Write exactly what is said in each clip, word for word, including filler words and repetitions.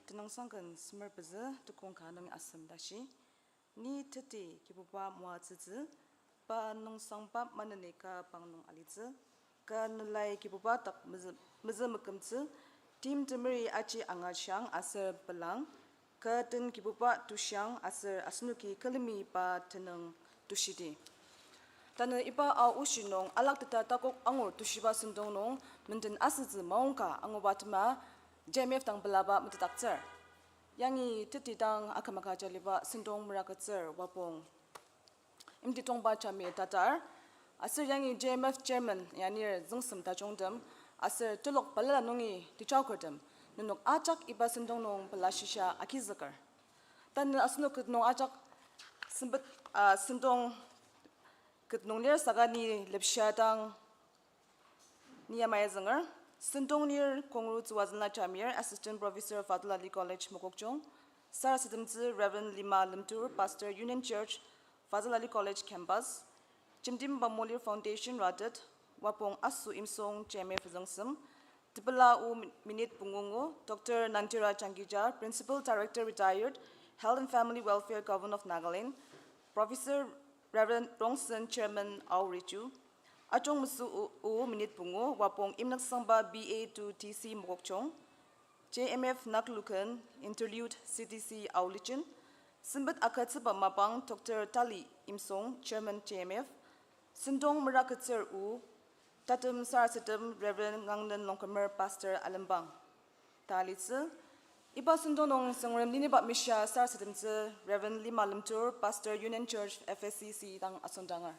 Tenüngsang ken semer pezü, tekong ka nung asem tashi. Ni teti Kibuba moatsütsü, pa nungsangba maneni ka pang nung alitsü, ka nelai Kibuba dak mezü-, mezü mekümtsü, tim temeri aji angashang aser pelang, ka den Kibuba tushiang aser asenoki külemi pa tenüng tushidi. Tanü iba Ao oshi nung alakteta takok angur tushiba sentong nung menden asütsü maongka anguba tema J M F dang pelaba metetdaktsür. Yangi teti dang akümaka jaliba sentong meraketsür wapong Imtitongba Jami Tatar, aser yangi J M F chairman yanir Züngsem Tajungtem, aser telok balala nungi tejaokertem, nenok ajak iba sentong nung pela shisa agizüker. Tanü asenok ket nung ajak sempet, ah, sentong ket nung lir saka ni lepshia dang ni yamai zünger. Sentong nir Kongru Tsüwazüna Jamir, Assistant Professor, Fazl Ali College, Mokokchung. Sarasademtsü Reverend Lima Lemtur, Pastor, Union Church, Fazl Ali College Campus. Jemtimba Molir Foundation ratet, wapong Asu Imsong J M F Züngsem. Tepela o mi-, minute pungu ngu, Doctor Nandira Jangkija, Principal Director Retired, Health and Family Welfare, Government of Nagaland, Professor Reverend Rongsen, Chairman Ao Reju. Ajungmesü o, o minute pungu, wapong Imnüksangba B A to T C Mokokchung, J M F Nakluken, Interlude C D C Aolichen, sempet agütsüba mapang Doctor Tali Imsong, Chairman J M F, sentong meraketsür o, tatem sarasadem Reverend Ngangnen Longkumer, Pastor Alembang. Ta alitsü, iba sentong nung Tsüngrem leniba mishia sarasademtsü Reverend Lima Lemtur, Pastor, Union Church, F S C C dang asüngdanger.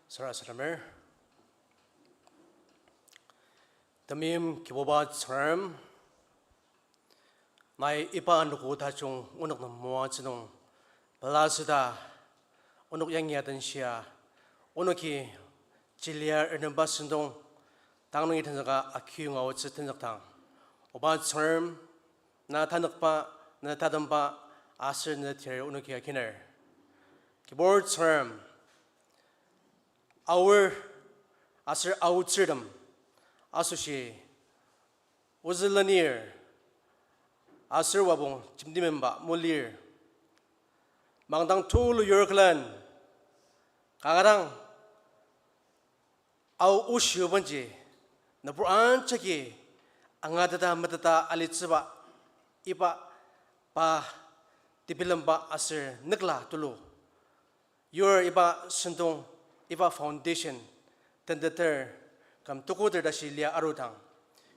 Sarasademer. Temeim Kibuba Tsüngrem, nai iba anogo tajung onok nem moatsü nung pelasüta, onok yangi adenshia, onoki chilia ernemba sentong, tang nungi tenzüka akiyonga aotsü tenzükdang, Oba Tsüngrem, na tanükba, na tatemba, aser na teri onoki akiner. Kibur Tsüngrem, Aor aser aotsürtem asoshi ozülenir aser wapong jemtimemba molir, mangdang tulu yur külen kanga dang Ao oshi obenji nübur ajaki angateta meteta alitsüba iba pa tebilemba aser nükla tulu yur iba sentong, iba foundation tenteter küm tukoter tashi lia arudang,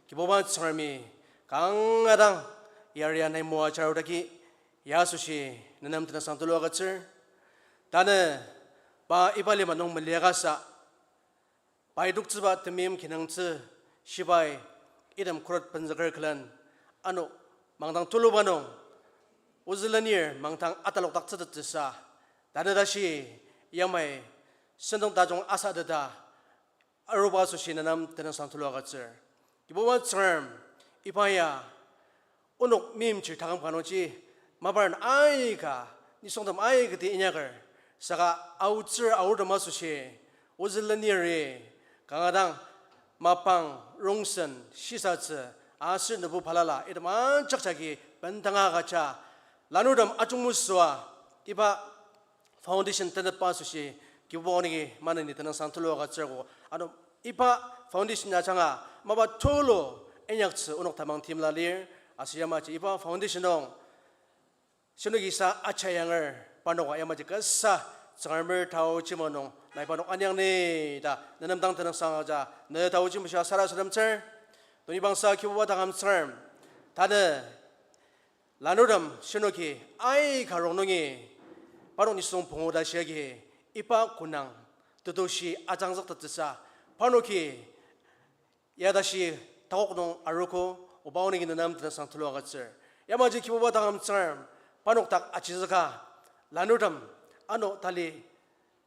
Kibuba Tsüngremi kanga dang yaria nai moaja arudaki, ya asoshi nenem tenüngsang tulu agütsür. Tanü pa iba lima nung meliakasa, pai toktsüba temeim kinungtsü shibai item khuret benzüker külen, ano mangdang tuluba nung ozülenir mangdang atalokdaktsütettsüsa, tanü tashi yamai sentong tajung asateta aruba asoshi nenem tenüngsang tulu agütsür. Kibuba Tsüngrem, iba ya onok meimchir taküm ka nungji, maparen aika, nisungtem aikati inyaker, saka aotsür aortem asoshi ozüleniri kanga dang mapang rongsen shisatsü aser nübu balala item ajak jagi bendanga agüja lanurtem ajungmesüa iba foundation tenetba asoshi Kibuba onoki maneni tenüngsang tulu agütsür ko. Ano iba foundation ajanga mapa tulu inyaktsü onok tamang timla lir, aser yamaji iba foundation nung shinoki sa ajayanger parnoka yamaji kasa Tsüngremer taochi ma nung nai parnok anyang ni ta nenem dang tenüngsang agüja ne taochi meshia sarasademtsür. Toni bangsa Kibuba taküm Tsüngrem, tanü lanurtem shinoki aika rongnungi parnok nisung pungu ta shiagi iba konang tetushi ajangzüktettsüsa parnoki ya tashi takok nung arogo, Oba onoki nenem tenüngsang tulu agütsür. Yamaji Kibuba taküm Tsüngrem, parnok dak ajizüka lanurtem ano tali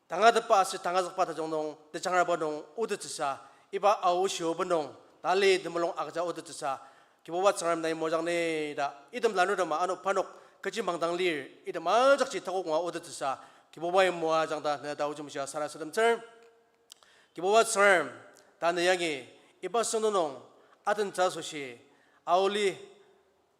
tangatetba aser tangazükba tajung nung tejangraba nung otettsüsa, iba Ao oshi oba nung tali temulung agüja otettsüsa Kibuba Tsüngrem nai moajang ni ta, item lanurtem ano parnok kechi mangdang lir, item ajakji takok ngua otettsüsa, Kibubai moajang ta ne taoji meshia sarasademtsür. Kibuba Tsüngrem, tanü yangi, iba sentong nung, atentsü asoshi, aoli,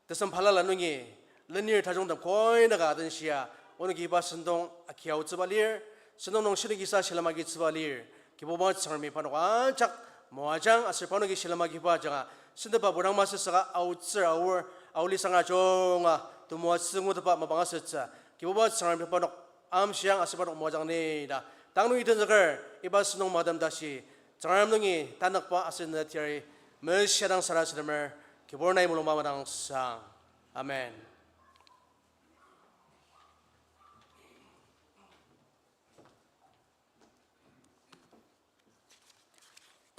tesem balala nungi, lenir tajungtem koinaka atenshia, onoki iba sentong akiaotsüba lir, sentong nung shinoki sa shilem agitsüba lir, Kibuba Tsüngremi parnok ajak, moajang aser parnoki shilem agiba ajanga, senteba burang masü saka aotsür aor, aoli sanga junga, temoatsü ngutetba mapang asütsü, Kibuba Tsüngremi parnok amshiang aser parnok moajang ni ta. Tang nungi tenzüker, iba sentong matem tashi, Tsüngrem nungi tanükba aser ne teyari, meshiadang sarasademer, kibur nai mulung mamadang sang. Amen.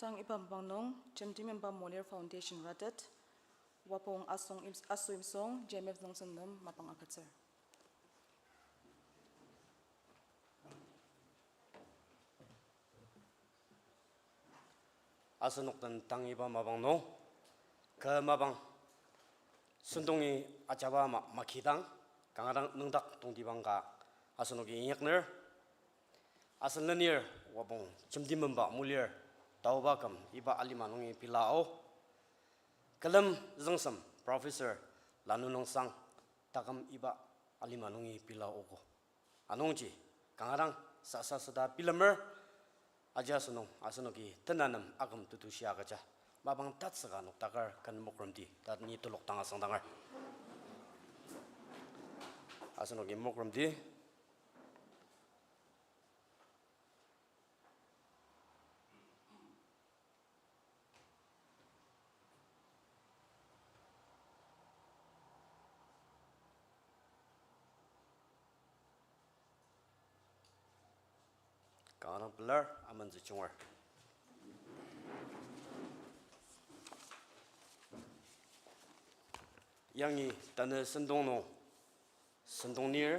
Tang iba mapang nung, Jemti Memba Molir Foundation ratet, Wapong Asong Im-, Aso Imsong, J M F Züngsen nem mapang agütsür. Asenok den tang iba mapang nung, kü mapang, sentong ajaba ama makidang, kanga dang nüngdak tongtibang ka, asenoki inyakner. Asen lenir, Wapong Jemti Memba Molir, taoba küm iba alima nungi pila o. Külem Züngsem Professor Lanu Nungsang, taküm iba alima nungi pila ogo. Anungji, kanga dang sasa süda bilemer, aji asenung, asenoki tenanem aküm tetushi agüja, mapang tatsüka noktaker ken mokremdi, ta ni telok dang asüngdanger. Asenoki mokremdi. Kanga dang pelar, amentsü junger. Yangi tanü sentong nung, sentong nir,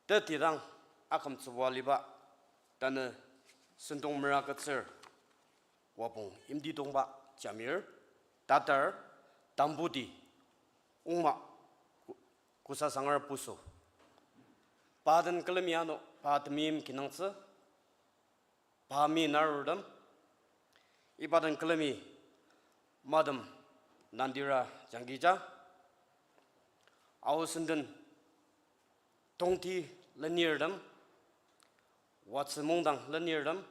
tetidang akümtsüba aliba, tanü sentong mera ketsür, Wapong Imtidongba Jamir, tatar, Tambudi, Ongma, Ku-, Kusasanger Pusu. Pa den külemi ano, pa temeim kinungtsü, pa mi narurtem, iba den külemi, madam Nandira Jangkija, Ao Senden Tongti lenirtem, Watsü Mungdang lenirtem,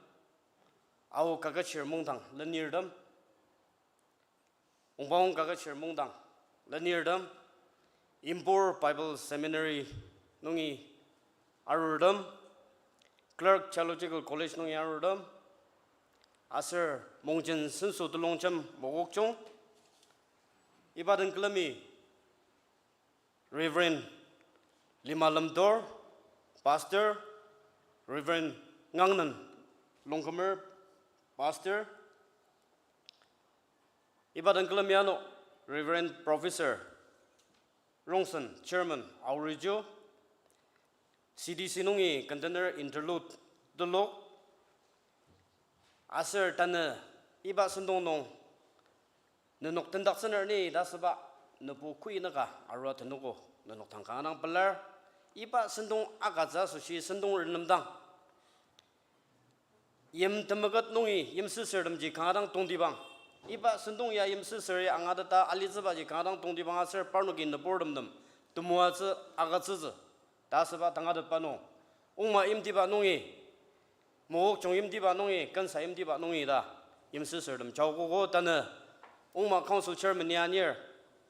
Ao Kaketshir Mungdang lenirtem, Ongbaong Kaketshir Mungdang lenirtem, Impur Bible Seminary nungi arurtem, Clark Theological College nungi arurtem, aser Mongjen Senso Telongjem Mokokchung, iba den külemi, Reverend Lima Lemtor, Pastor, Reverend Ngangnen Longkumer, Pastor, iba den külemi ano, Reverend Professor Rongsen, Chairman, Auriju, C D C nungi container interlude telok, aser tanü iba sentong nung nenok tendaktsüner ni ta asüba nübu kuinaka arua tenogo nenok dang kanga dang pelar, iba sentong agütsü asoshi sentong renemdang yim temeket nungi yimsüsürtemji kanga dang tongtibang. Iba sentong ya yimsüsüri angateta alitsübaji kanga dang tongtibang aser parnoki nüburtem nem temoatsü agütsütsü ta asüba tangatetba nung, Ongma Imtiba nungi, Mokokchung Imtiba nungi, Kensa Imtiba nungi ta yimsüsürtem jaogogo tanü, Ongma Council Chairman ya anir,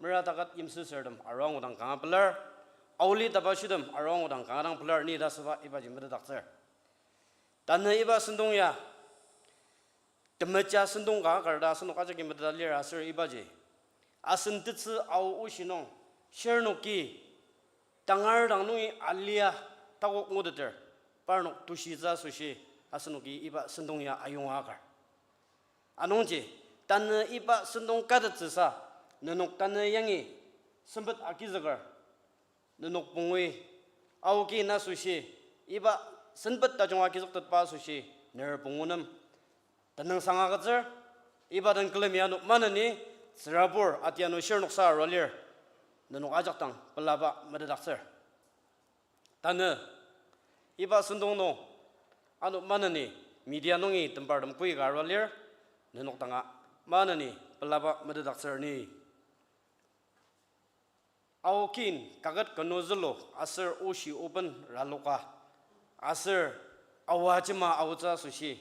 mera takat yimsüsürtem arua ngudang kanga pelar, aoli tapashitem arua ngudang kanga dang pelar ni ta asüba ibaji metetdaktsür. Tanü iba sentong ya, temeja sentong ka kar ta asenok ajaki meteta lir aser ibaji, asen tetsü Ao oshi nung, shirnoki tangar dang nungi alia takok nguteter, parnok tushitsü asoshi, asenoki iba sentong ya ayonga akar. Anungji, tanü iba sentong katettsüsa, nenok tanü yangi sempet agizüker, nenok pongui, aoki na asoshi, iba sempet tajung agizüktetba asoshi, ner pungu nem tenüngsang agütsür, iba den külemi ano maneni, Tsürabur atianu shirnoksa arua lir, nenok ajak dang pelaba metetdaktsür. Tanü, iba sentong nung, ano maneni media nungi tembartem koika arua lir, nenok danga maneni pelaba metetdaktsür ni. Ao kin kaket kenu zülu aser oshi oben raloka, aser aoa jema aotsü asoshi,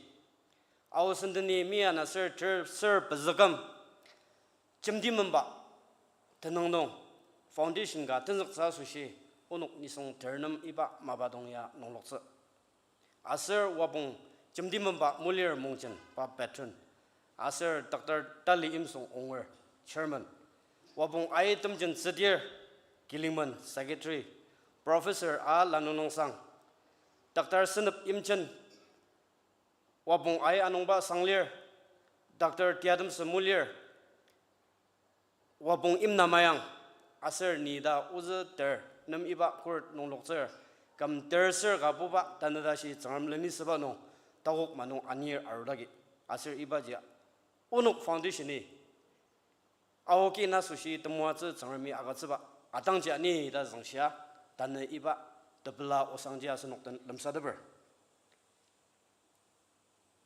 Ao sendeni mian aser ter ser pezüküm, jemti memba tenüng nung foundation ka tenzüktsü asoshi, onok nisung ter nem iba mapa dong ya nungloktsü. Aser wapong jemti memba Mulir Mongjen pa patron, aser Doctor Tali Imsung onger chairman, wapong ai Temjen Tsüdir Kilimen secretary, Professor A Lanunungsang, Doctor Senep Imchen, wapong ai anungba sanglir, Doctor Tiatemsü Mulir, wapong Imna Mayang, aser ni ta ozü ter nem iba court nungloktsür, küm ter ser ka buba tanü tashi Tsüngrem lenisüba nung takok manung anir arudagi. Aser ibaji onok foundation-i Ao kin asoshi temoatsü Tsüngremi agütsüba atangji ani ta züngshia, tanü iba tepela osangji asenok den lemsateper.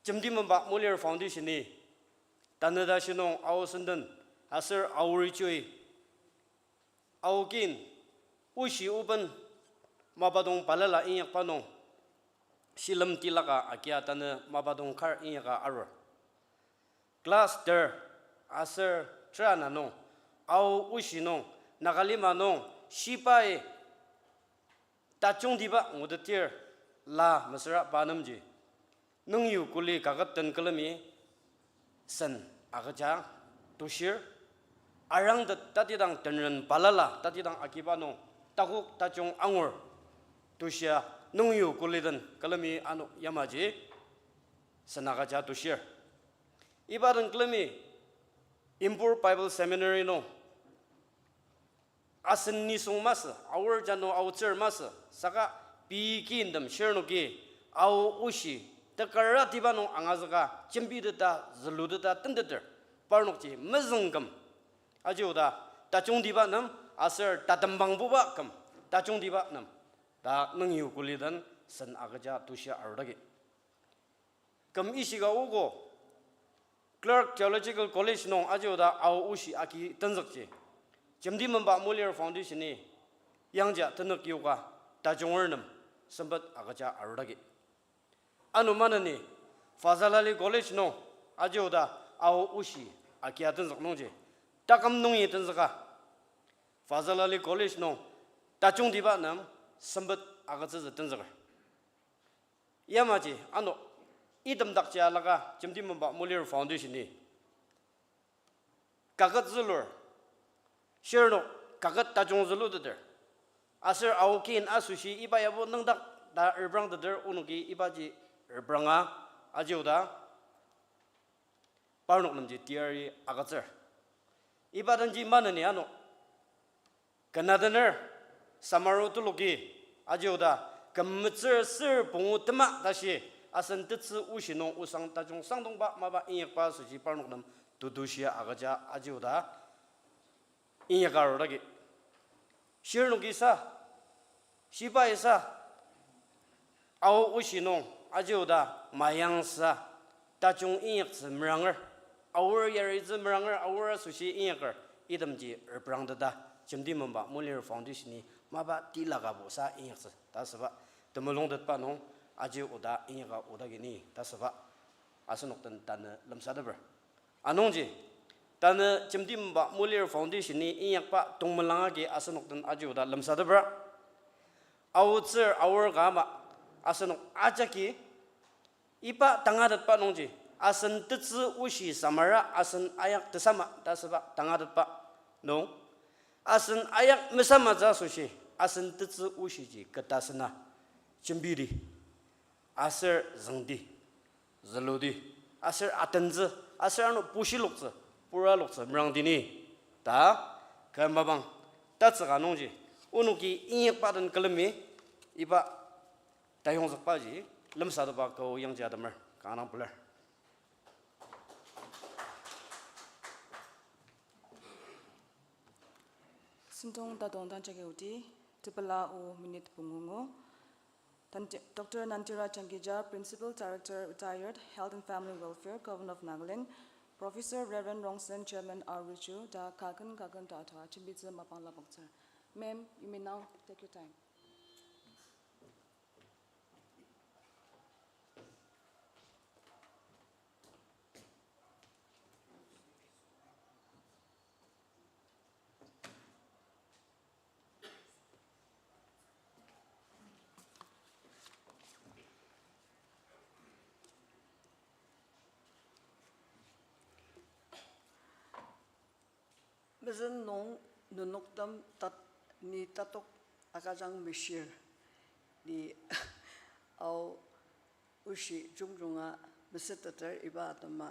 Jemti memba Mulir Foundation-i tanü tashi nung Ao senden aser Ao rijui, Ao kin oshi oben mapa dong balala inyakba nung shilem tilaka agia tanü mapa dong kar inyaka arur. Class ter aser terana nung, Ao oshi nung, Nagalima nung, shibai tajungtiba ngutetir la mesüra pa nemji, nüngyu kuli kaket den külemi sen agüja tushir, arangtet tatidang tenren balala tatidang agiba nung takok tajung angur tushia, nüngyu kuli den külemi ano yamaji sen agüja tushir. Iba den külemi Impur Bible Seminary nung asen nisung masü, aor jano aotsür masü, saka pei kintem shirnoki Ao oshi tekaratiba nung angazüka jembiteta, züluteta tenteter, parnokji mezüngküm aji oda tajungtiba nem aser tatembangbuba küm tajungtiba nem ta nüngyu kuli den sen agüja tushia arudagi. Küm ishika ogo, Clark Theological College nung aji oda Ao oshi agi tenzükji, jemti memba Mulir Foundation-i yangja tenük yoka tajunger nem sempet agüja arudagi. Ano maneni Fazal Ali College nung aji oda Ao oshi agia tenzük nungji, taküm nungi tenzüka Fazal Ali College nung tajungtiba nem sempet agütsütsü tenzüker. Yamaji ano item dakji alaka jemti memba Mulir Foundation-i kaket zülur, shirnok kaket tajung züluteter, aser Ao kin asoshi iba yabo nüngdak ta reprangteter, onoki ibaji repranga aji oda parnok nemji teyari agütsür. Iba denji maneni ano kenadener samaru tuluki aji oda küm metsür ser pungu tema tashi asen tetsü oshi nung osang tajung sangdongba mapa inyakba asoshi parnok nem tutushia agüja aji oda inyaka arudagi. Shirnoki sa, shibai sa, Ao oshi nung aji oda mayangsa tajung inyaktsü meranger, aor yaritsü meranger, aor asoshi inyaker, itemji reprangteta jemti memba Mulir Foundation-i mapa tilakabo sa inyaktsü ta asüba temulung tetba nung aji oda inyaka oda kini ta asüba asenok den tanü lemsateper. Anungji, tanü jemti memba Mulir Foundation-i inyakba tongmelang agi asenok den aji oda lemsatepra. Aotsür aor ka ama asenok ajaki iba tangatetba nungji, asen tetsü oshi samara asen ayak tesama ta asüba tangatetba nung, asen ayak mesamatsü asoshi, asen tetsü oshiji keta sena jembidi, aser züngdi, züludi, aser atentsü, aser ano pushiloktsü, puraloktsü merangdi ni ta kü mapang tatsüka nungji, onoki inyakba den külemi iba tayongzükbaji lemsatepba kü yangji atemer kanga pelar. Sentong tatong dang jagi oti, tepela o minute pungungu. Tanti-, Doctor Nantira Changkija, Principal Director, Retired, Health and Family Welfare, Government of Nagaland, Professor Reverend Rongsen, Chairman, Aruju, ta kaken kaken ta atwa jembitsü mapang lapoktsür. Ma'am, you may now take your time. Mezüng nung nenoktem tat-, ni tatok agüjang meshir, ni Ao oshi jungjunga mesüteter iba atema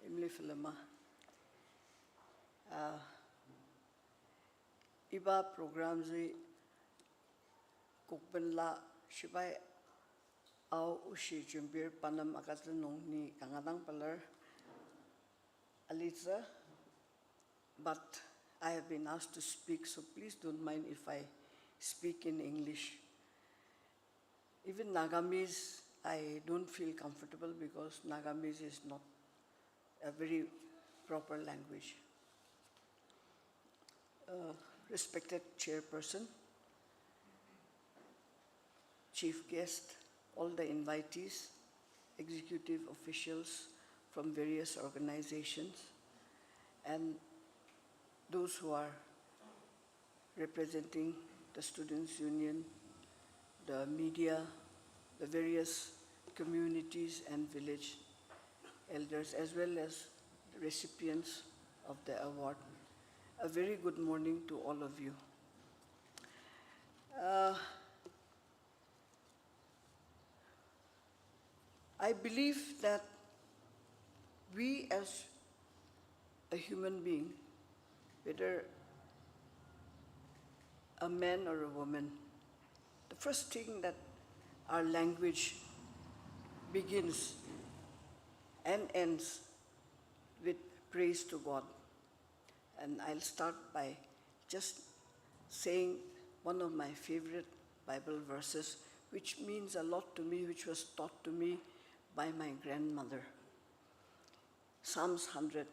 imli filema. Ah, iba program ji kokbenla shibai Ao oshi jembir pa nem agütsü nung ni kanga dang pelar alitsü, but I have been asked to speak, so please don't mind if I speak in English. Even Nagamese, I don't feel comfortable because Nagamese is not a very proper language. Uh, respected chairperson, chief guest, all the invitees, executive officials from various organizations, and those who are representing the Students' Union, the media, the various communities and village elders, as well as the recipients of the award. A very good morning to all of you. Uh, I believe that we as a human being, whether a man or a woman, the first thing that our language begins and ends with praise to God. And I'll start by just saying one of my favorite Bible verses, which means a lot to me, which was taught to me by my grandmother. Psalms hundred.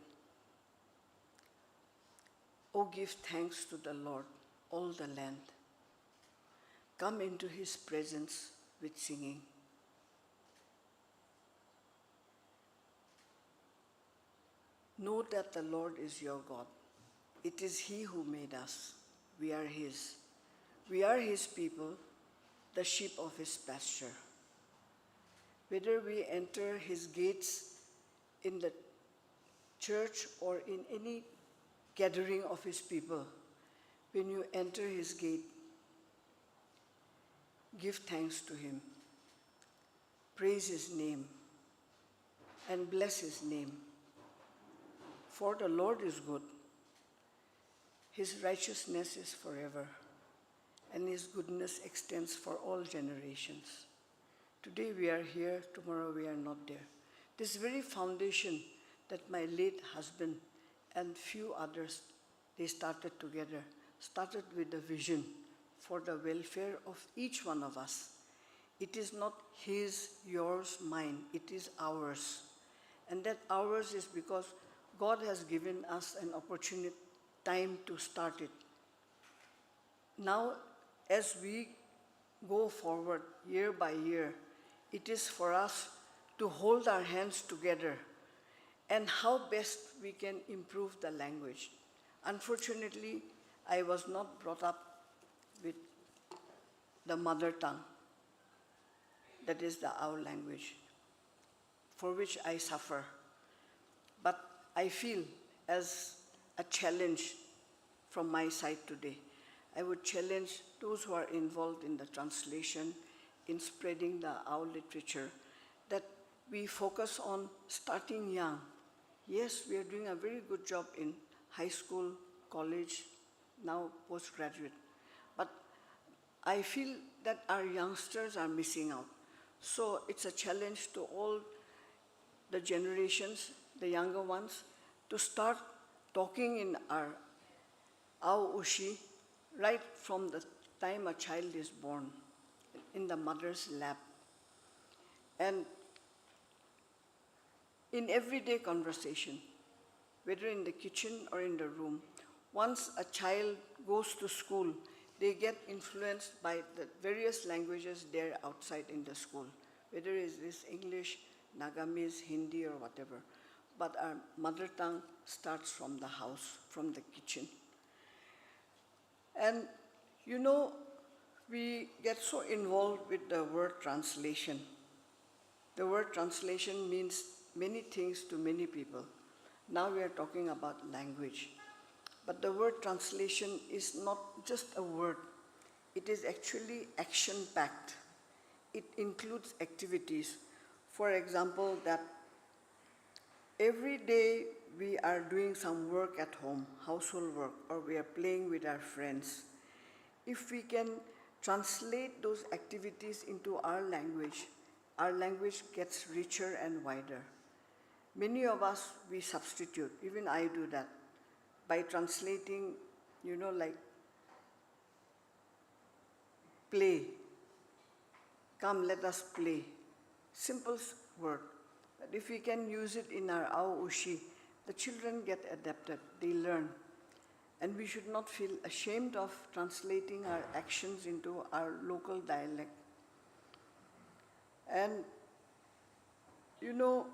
Oh, give thanks to the Lord, all the land. Come into his presence with singing. Know that the Lord is your God. It is he who made us. We are his. We are his people, the sheep of his pasture. Whether we enter his gates in the church or in any gathering of his people, when you enter his gate, give thanks to him. Praise his name and bless his name. For the Lord is good. His righteousness is forever, and his goodness extends for all generations. Today we are here, tomorrow we are not there. This very foundation that my late husband and few others, they started together, started with a vision for the welfare of each one of us. It is not his, yours, mine, it is ours. And that ours is because God has given us an opportunity, time to start it. Now, as we go forward year by year, it is for us to hold our hands together and how best we can improve the language. Unfortunately, I was not brought up with the mother tongue, that is the Ao language, for which I suffer. But I feel as a challenge from my side today. I would challenge those who are involved in the translation, in spreading the Ao literature, that we focus on starting young. Yes, we are doing a very good job in high school, college, now postgraduate. But I feel that our youngsters are missing out. So it's a challenge to all the generations, the younger ones, to start talking in our Ao Ushi, right from the time a child is born in the mother's lap. And in everyday conversation, whether in the kitchen or in the room, once a child goes to school, they get influenced by the various languages there outside in the school, whether it is English, Nagamese, Hindi, or whatever. But our mother tongue starts from the house, from the kitchen. And, you know, we get so involved with the word translation. The word translation means many things to many people. Now we are talking about language. But the word translation is not just a word. It is actually action-packed. It includes activities. For example, that every day we are doing some work at home, household work, or we are playing with our friends. If we can translate those activities into our language, our language gets richer and wider. Many of us, we substitute, even I do that, by translating, you know, like, play. Come, let us play. Simple s-, word. But if we can use it in our Ao Ushi, the children get adapted, they learn. And we should not feel ashamed of translating our actions into our local dialect. And, you know,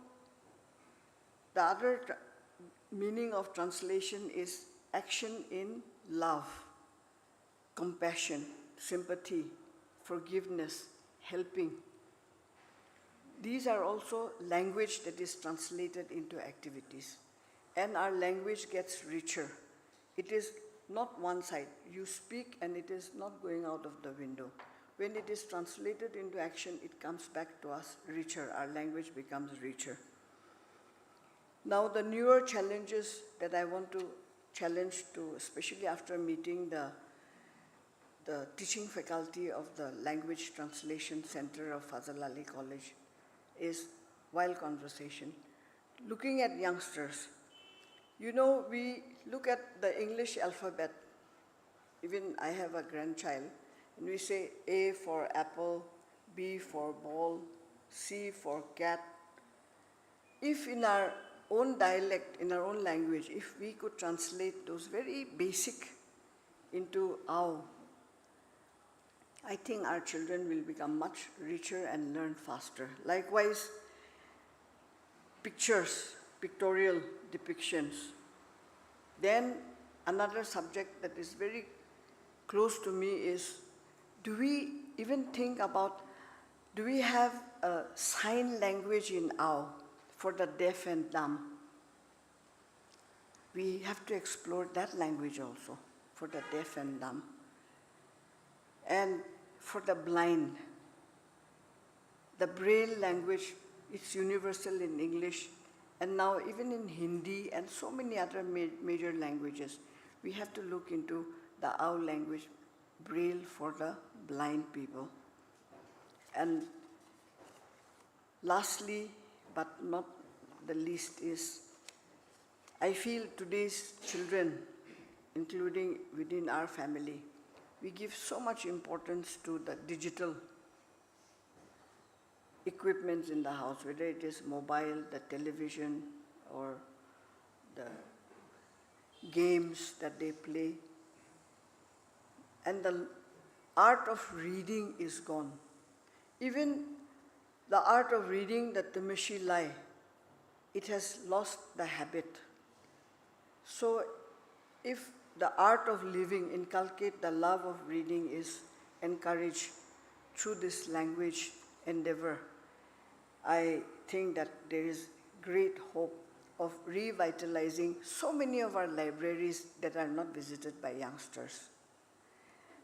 the other tr-, meaning of translation is action in love, compassion, sympathy, forgiveness, helping. These are also language that is translated into activities. And our language gets richer. It is not one side. You speak and it is not going out of the window. When it is translated into action, it comes back to us richer. Our language becomes richer. Now, the newer challenges that I want to challenge to, especially after meeting the, the teaching faculty of the Language Translation Center of Fazl Ali College, is while conversation, looking at youngsters. You know, we look at the English alphabet. Even I have a grandchild, and we say A for apple, B for ball, C for cat. If in our own dialect, in our own language, if we could translate those very basic into Ao, I think our children will become much richer and learn faster. Likewise, pictures, pictorial depictions. Then another subject that is very close to me is, do we even think about, do we have a sign language in Ao for the deaf and dumb? We have to explore that language also for the deaf and dumb. And for the blind, the Braille language, it's universal in English, and now even in Hindi and so many other ma-, major languages, we have to look into the Ao language, Braille for the blind people. And lastly, but not the least, is I feel today's children, including within our family, we give so much importance to the digital equipments in the house, whether it is mobile, the television, or the games that they play. And the art of reading is gone. Even the art of reading, the temeshi lai, it has lost the habit. So, if the art of living, inculcate the love of reading is encouraged through this language endeavor, I think that there is great hope of revitalizing so many of our libraries that are not visited by youngsters.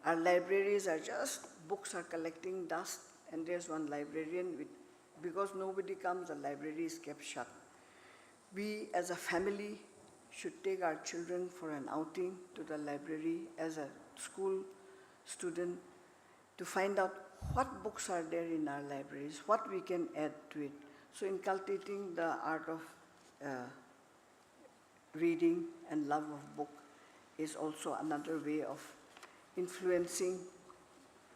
Our libraries are just, books are collecting dust, and there's one librarian with, because nobody comes, the library is kept shut. We as a family should take our children for an outing to the library as a school student to find out what books are there in our libraries, what we can add to it. So inculcating the art of, uh, reading and love of book is also another way of influencing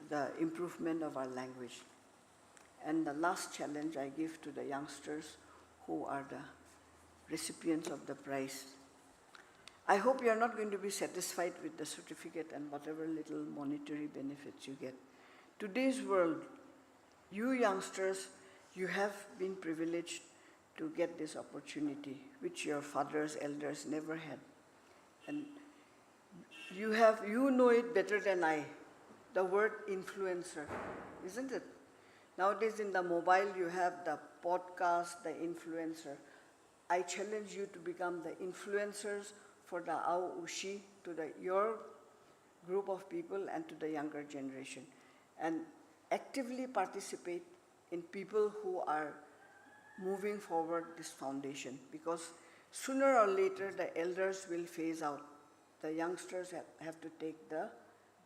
the improvement of our language. And the last challenge I give to the youngsters who are the recipients of the prize. I hope you are not going to be satisfied with the certificate and whatever little monetary benefits you get. Today's world, you youngsters, you have been privileged to get this opportunity, which your fathers, elders never had. And you have, you know it better than I, the word influencer, isn't it? Nowadays in the mobile, you have the podcast, the influencer. I challenge you to become the influencers for the Ao Ushi to the, your group of people and to the younger generation. And actively participate in people who are moving forward this foundation, because sooner or later the elders will phase out. The youngsters have, have to take the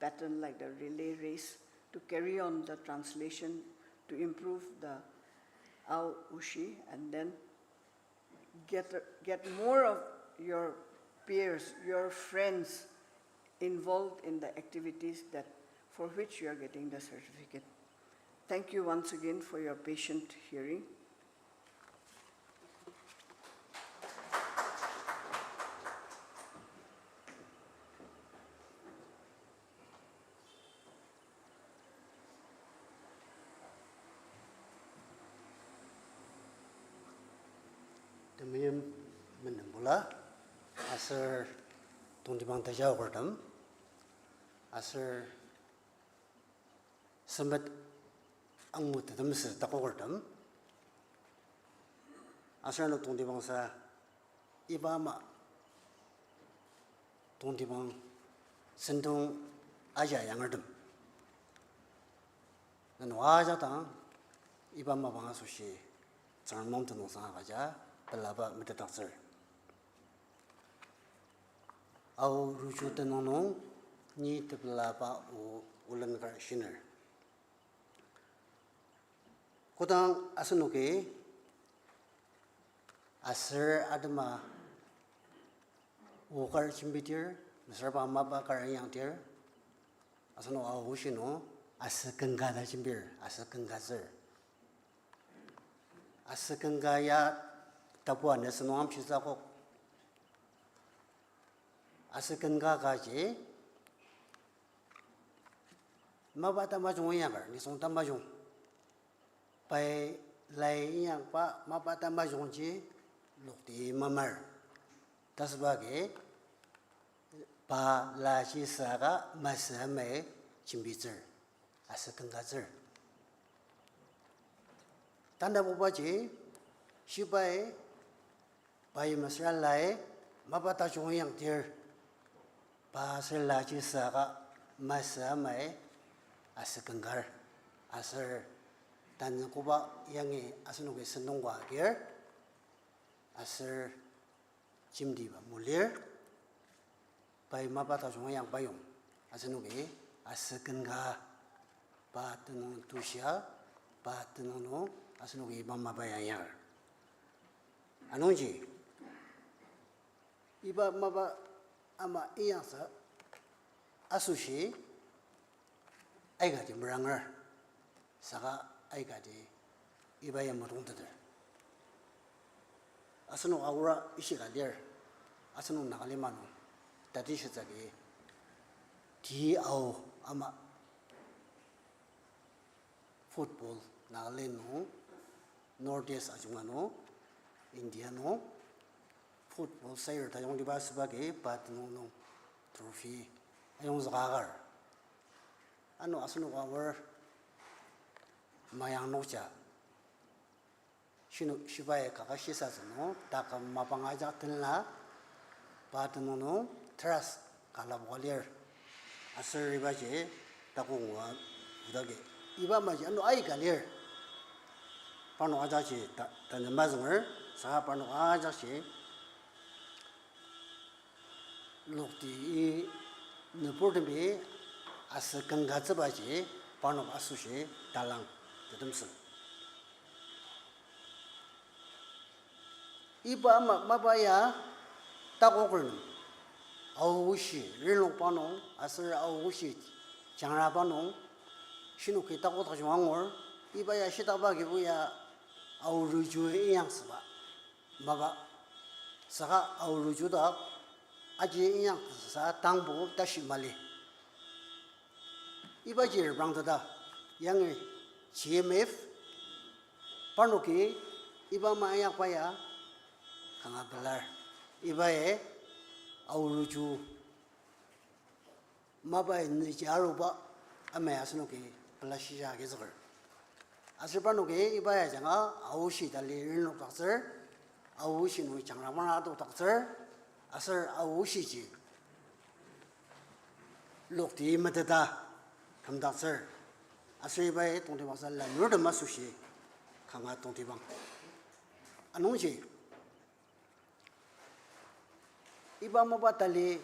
baton like the relay race to carry on the translation, to improve the Ao Ushi, and then get, get more of your peers, your friends involved in the activities that, for which you are getting the certificate. Thank you once again for your patient hearing. Temeim menembola, aser tongtibang teja okertem, aser sempet angu tetemsü takokertem, aser ano tongtibangsa iba ama tongtibang sentong aja yangertem, nenok ajak dang iba mapang asoshi Tsüngrem nung tenüngsang agüja pelaba metetdaktsür. Ao Ruju tenüng nung ni tepelaba o Olenkar Shiner. Kodang asenoki aser atema o kar jembidir, mesüra pa mapa kar inyakdir, asenok Ao Ushi nung asü ken ka ta jembir, asü ken katsür. Asü ken ka ya tapu ana sentong amshitsüogo. Asü ken ka kaji mapa tamajung inyaker, nisung tamajung. Pai lai inyakba mapa tamajungji lokti mamar. Tasüba agi pa laji süaka masü amai jembitsür, asü ken katsür. Tanabubaji shibai pai mesüra lai mapa tajung inyakdir, pa aser laji süaka masü amai asü ken kar, aser tanü koba yangi asenoki sentong ka agir, aser jemtiba molir, pai mapa tajung inyakba yong asenoki asü ken ka pa tenüng tushia, pa tenüng nung asenoki iba mapa ya inyar. Anungji iba mapa ama inyaksa asoshi aikati meranger, saka aikati iba ya metongteter. Asenok Aora ishika lir, asenok Nagalima nung tati shitsü agi ti ao ama football Nagaland nung, North East ajunga nung, India nung football sayur tajungtiba asüba agi pa tenüng nung trophy ayongzüka akar. Ano asenok Aor mayang nokja shinu shibai kaka shisatsü nung taküm mapang ajak tenla, pa tenüng nung trust ka lapoka lir. Aser ibaji takok ngua odagi iba amaji ano aika lir. Parnok ajakji ta, tanü mazünger, saka parnok ajakji lokti i nüburtemi asü ken katsübaji parnok asoshi talang tetemsü. Iba ama mapa ya takoker nem Aoshi renlokba nung, aser aoshi jangraba nung, shinoki takotakjung angur, iba ya shitakba kibu ya aoruju inyaktsüba. Mapa, saka aoruju dak, aji inyaktsüsa tangbo tashi mali. Ibaji reprangteta, yangi G M F, parnoki, iba ama inyakba ya, kanga pelar. Iba ya, aoruju, mapa ya nüji aruba, ama ya asenoki pela shisa agizüker. Aser parnoki iba ya ajanga aoshi tali renlokdaktsür, aoshi nung jangra mara adokdaktsür, aser aoshiji lokti meteta kümdaktsür. Aser iba ya tongtibangsa lanurtem asoshi kanga tongtibang. Anungji, iba mapa tali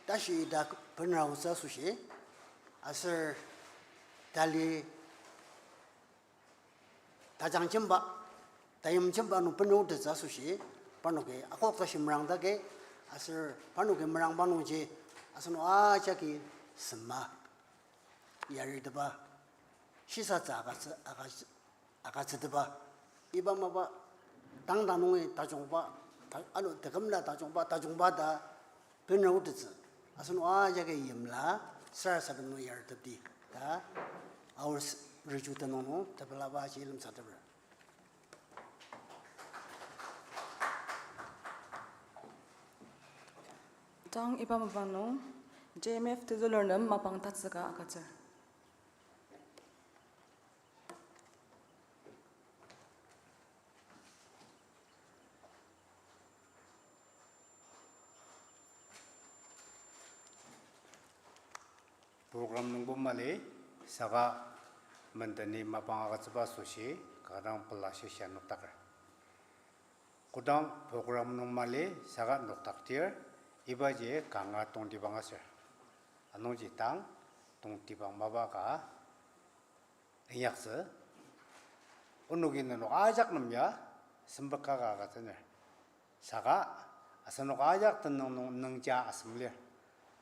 tashi ita benra otsü asoshi, aser tali tajangjemba, tayimjemba nung benra otettsü asoshi, parnoki akok tashi merangdaki, aser parnoki merangba nungji, asenok ajaki sema, yaritepa, shisatsü agütsü, agütsü, agütsütepa, iba mapa tangta nungi tajungba, ta-, ano tekümla tajungba, tajungba ta benra otettsü. Asenok ajaki yimla, sarasadem nung yartepdi ta, aor s-, riju tenüng nung tepelaba aji lemsateper. Tang iba mapang nung, J M F tezülur nem mapang tatsüka agütsür. Program nungbo mali, saka mendeni mapang agütsüba asoshi, kanga dang pela shisa nokdaker. Kodang program nung mali saka nokdakdir, ibaji kanga tongtibang aser. Anungji tang tongtibang mapa ka inyaktsü. Onoki nenok ajak nem ya sempet kaka agütsüner. Saka asenok ajak tenüng nung nüngja asem lir.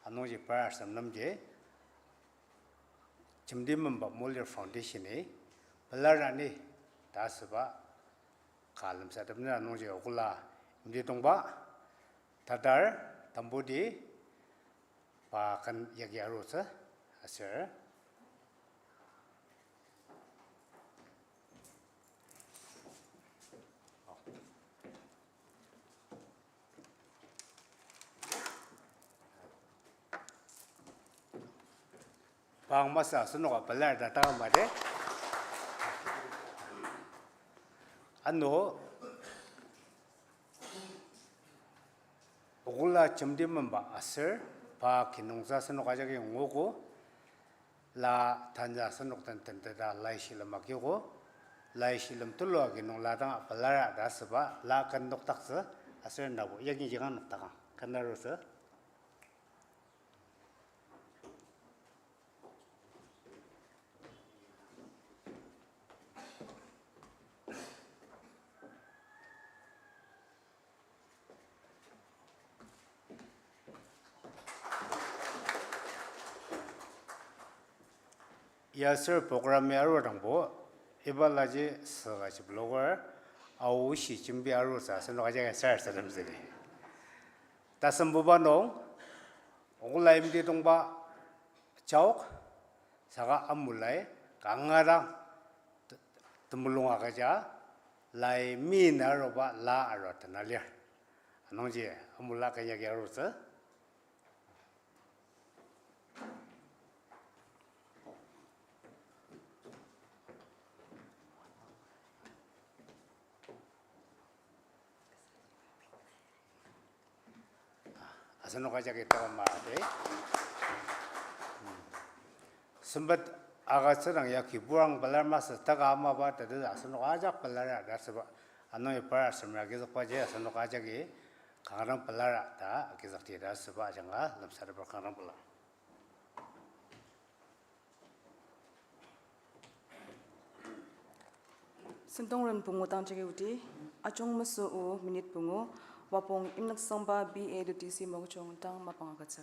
Anungji par asem nemji Jemti Memba Molir Foundation-i pelar ani ta asüba ka lemsatepner. Anungji okula yimti tongba Tadar Tambudi pa ken yagi arutsü aser pa masü asenoka pelar ta tanga mate. Ano, okula Jemti Memba aser pa kinungtsü asenok ajaki nguogo, la tantsü asenok den tenteta lai shilem agiogo, lai shilem tulu agi nung la dang pelara ta asüba la ken nokdaktsü aser nabo yagi jinga nokdakang ken arutsü. Ya aser program ya arudangbo, iba laji süka jibloker, Aoshi jembi arutsü asenok ajaki sarasademtsüdi. Tasembuba nung, okula yimti tongba jaok, saka amulai kanga dang t-, temulung agüja, lai mi na aruba la arua tena lir. Anungji amula ken yagi arutsü. Asenok ajaki teka mate. Sempet agütsüdang ya kiburang pelar masü teka amaba tete asenok ajak pelara ta asüba. Anungji par asemra agizükbaji asenok ajaki kanga dang pelara ta agizükdi ta asüba ajanga lemsateper kanga dang pelar. Sentongren pungu dang jagi odi, ajung mesü o minute pungu, Wapong Imnüksangba B A to D C Mokokchung dang mapang agütsü.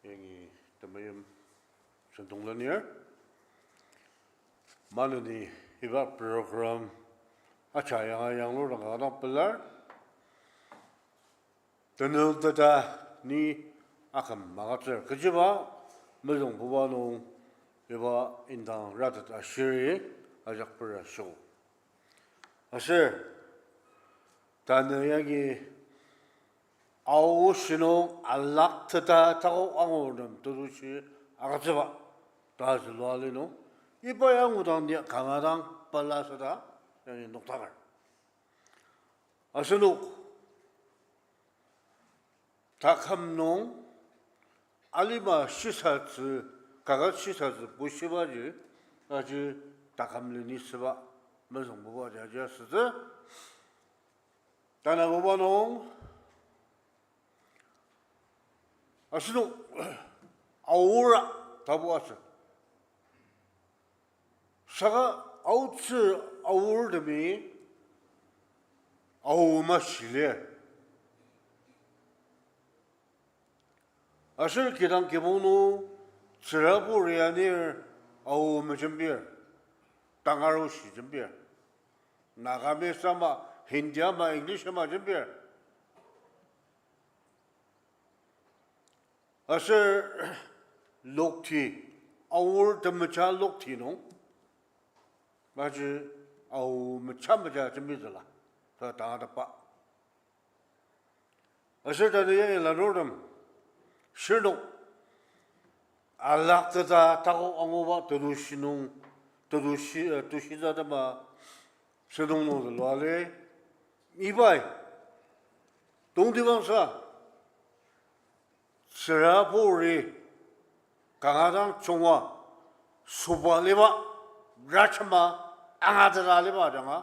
Yangi temeim sentong lenir. Maneni iba program acha yanga yanglur dang kanga dang pelar. Tenüng teta ni aküm magütsür kechiba mezüngbuba nung iba indang ratet ashiri ajak pera shio. Aser tanü yangi Ao oshi nung alakteta takok angur nem tetushi agütsüba ta zülua li nung, iba yangudang ni kanga dang pela süta yangi noktaker. Asenok taküm nung alima shisatsü, kaket shisatsü bushibaji, aji taküm leni süba mezüngbuba jaji asütsü. Tanabuba nung asenok aora tapu asü. Saka aotsü aortemi ao mashilir. Aser kidang kibong nung tsürabur anir ao mejembir, tangar oshi jembir. Nagamese ama, Hindi ama, English ama jembir. Aser lokti, aor temecha lokti nung, maji ao mecha mecha jembitsüla, ta tangatetba. Aser tanü yangi lanurtem, shirnok, alakteta takok anguba tetushi nung, tetushi, eh, tushitsü atema sentong nung zülua li, ibai, tongtibangsa, tsüraburi, kanga dang junga, süba liba, rachema, angateta liba ajanga,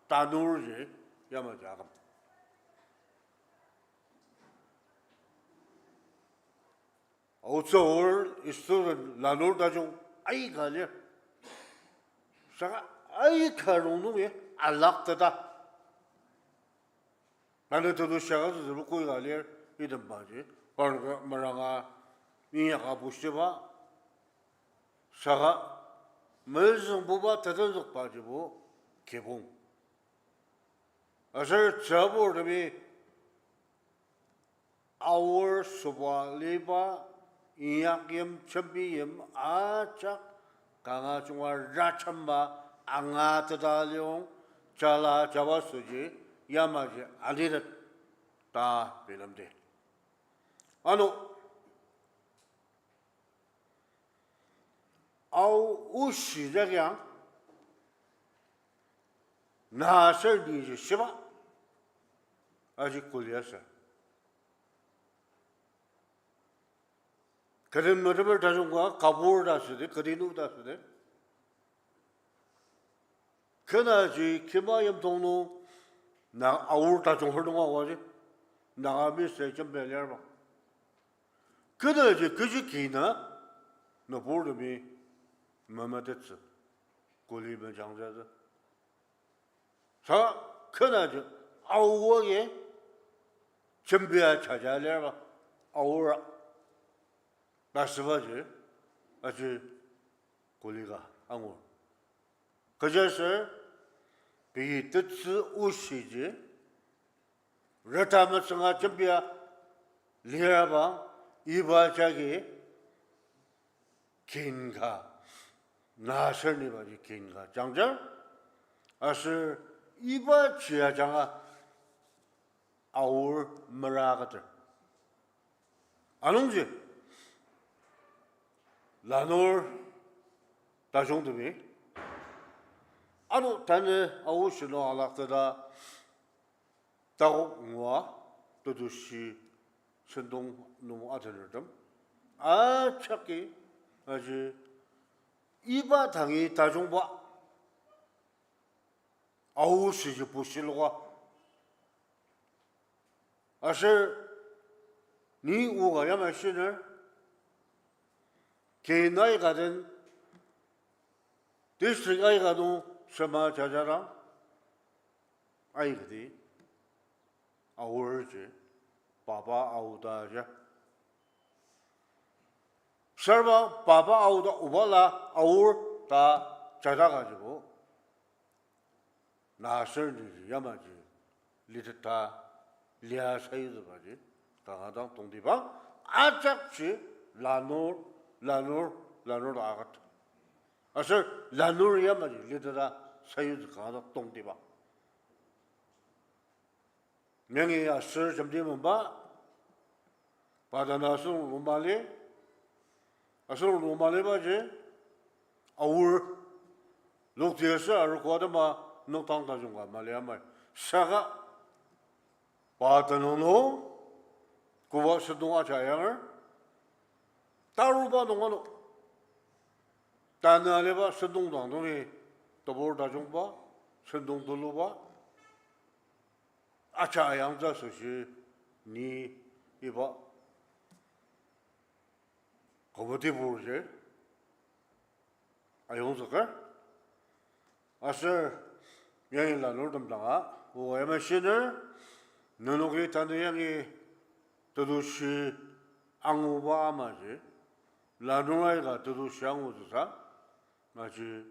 tanurji, yamaji aküm. Aotsü aor, student lanur tajung aika lir. Saka aika rongnungi alakteta tanü tetushi agütsütsübo koika lir, itembaji, parnoka meranga inyaka bushiba, saka mezüngbuba tetenzükbajibo kibong. Aser tsürabur temi aor süba liba inyakyim jembiyim ajak kanga junga rachema angateta liong jala jabasoji yamaji alitet ta bilemdi. Ano, ao oshi jakyang, na aser niji shiba, aji kuli aser. Kü den metemer tajung ka kabur ta südi, kü den o ta südi. Kenaji kima yimdong nung na aor tajung hür nung awaji, Nagamese jembia liarba. Kenaji kechi kina nüburtemi memetettsü, kuli mejangjatsü. Sa kenaji aoa agi jembia jaja liarba, aora ta sübaji, aji kuli ka angur. Kechiaser pei tetsü oshiji, reta metsünga jembia liraba, iba jagi kin ka, na aser nibaji kin ka jangjar, aser iba ji ajanga aor mera keter. Anungji, lanur tajungtemi, ano tanü aoshi nung alakteta takok ngua tetushi sentong nung atenertem ajaki, aji iba dangi tajungba aoshiji bushiloka. Aser ni oka yamai shiner, Ken aika den, district aika nung sema jajadang, aikati, aorji, papa aoda ja. Serba papa aoda obala aor ta jajaka jibo. Na aser niji yamaji liteta lia sayutsübaji kanga dang tongtibang ajakji lanur, lanur, lanur ta agat. Aser lanur yamaji liteta sayutsü kanga dang tongtibang. Yangi aser jemdi mamba, pa tanü asenok nung mali, asenok nung malibaji, aor, lokti aser arogo atema nüktang tajung ka mali amai. Saka, pa tanü nung, koba sentong aja ayanger, taruba nung ano, tanü aliba sentong dang nungi, tebur tajungba, sentong tuluba, aja ayangtsü asoshi ni iba committee burji ayongzüker. Aser yangi lanurtem danga, o yamai shiner, nenoki tanü yangi tetushi anguba amaji, lanur aika tetushi angutsüsa, aji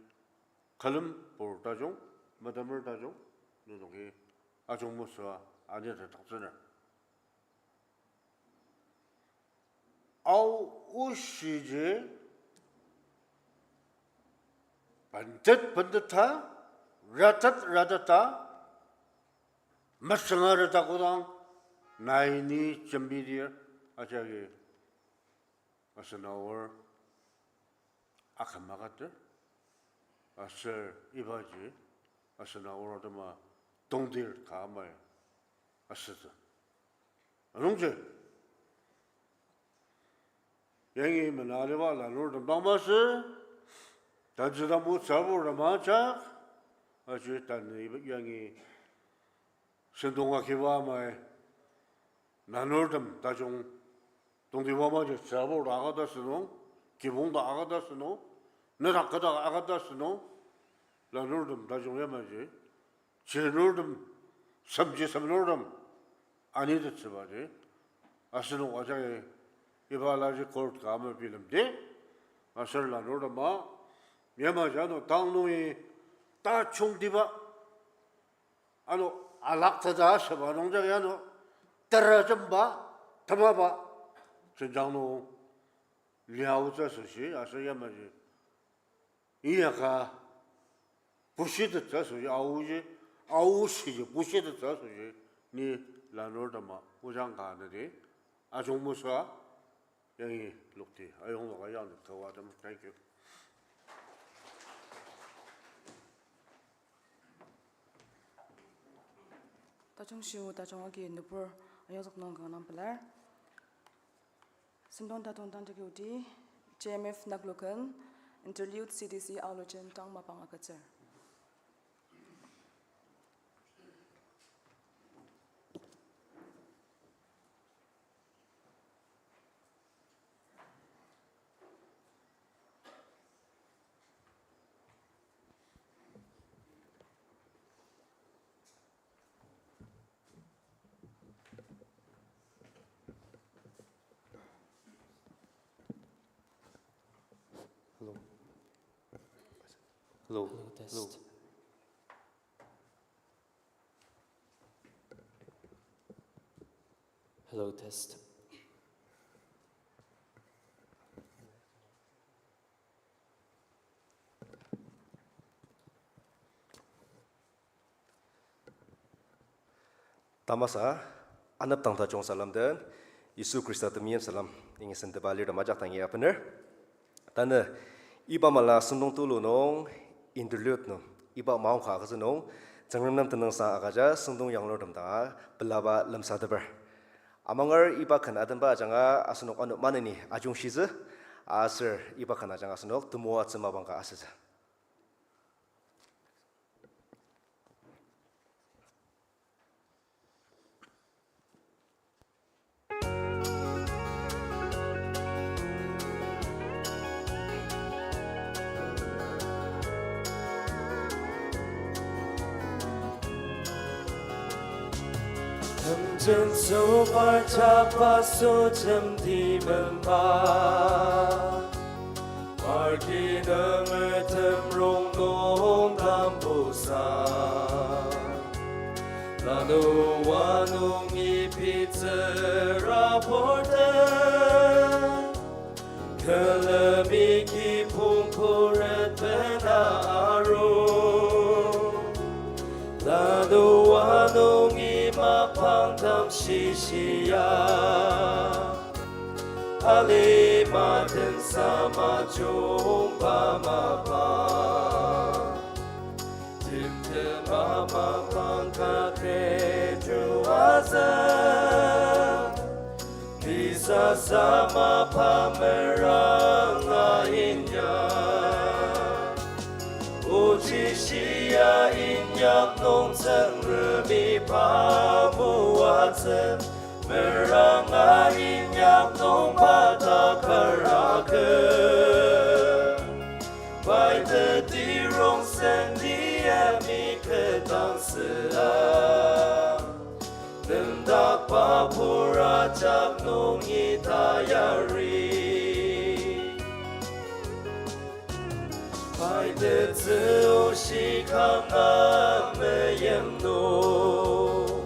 külem pur tajung, metemer tajung, nenoki ajungmesüa anir taktsüner. Ao oshiji bentet benteta, ratet rateta, mesüngare ta kodang nai ni jembidir ajagi asen aor akümakater, aser ibaji asen aor atema tongtir ka amai asütsü. Anungji, yangi mena aliba lanurtem dang masü, tantsü tamu tsürabur dang ajak, aji tanü iba yangi sentong akiba amai, lanurtem tajung tongtiba amaji tsürabur dang agüta asünung, kibong dang agüta asünung, nedak kü dang agüta asünung, lanurtem tajung yamaji, chirnurtem, semji semnurtem, anitettsübaji, asenok ajaki iba alaji court ka ama bilemdi, aser lanurtema, yamaji ano tang nungi tajungtiba, ano alakteta asüba nungjagi ano terajemba, temaba, jenjang nung liaotsü asoshi, aser yamaji inyaka bushitettsü asoshi, aoji, aoshiji bushitettsü asoshi, ni lanurtema ojang ka nüdi ajungmesüa yangi lokti ayongzüka yangdi kawatem. Thank you. Tajung shiu tajung agi nübur ayongzük nung kanga pelar. Sentong tatung tang jagi odi, J M F Naklokan, Interlude C D C Alujen tang mapang agütsür. Hello. Hello. Hello, test. Hello. Hello, test. Tamasa, anepdang tajung salam den, Yisu Khrista temeim salam, yangi senteba alirtem ajak dangi abener. Tanü, iba mala sentong tulu nung, interlude nung, iba maongka agütsü nung, Tsüngrem nem tenüngsang agüja sentong yanglurtem danga pelaba lemsateper. Amanger iba ken atenba ajanga asenok ano maneni ajungshitsü, aser iba ken ajanga asenok temoatsü mapang ka asütsü. Temjen sopar jakba sojem timenba. Marki nungertem rongnung tambusa. Lanu wanungi pitsüra porte. Külemi kibong puret bena aru. Lanu wanungi mapang tam shishia. Alima tensa majungba mapa. Timtem ama pangka keju aza. Lisa sama pa meranga inya. Ochi shia inyak nung Tsüngremi pa moatsü. Meranga inyak nung pa takar ake. Pai teti rongsen tiemi ketang süa. Nemdakba pura jak nungi tayari. Pai tetsü oshi kanga meyem nung.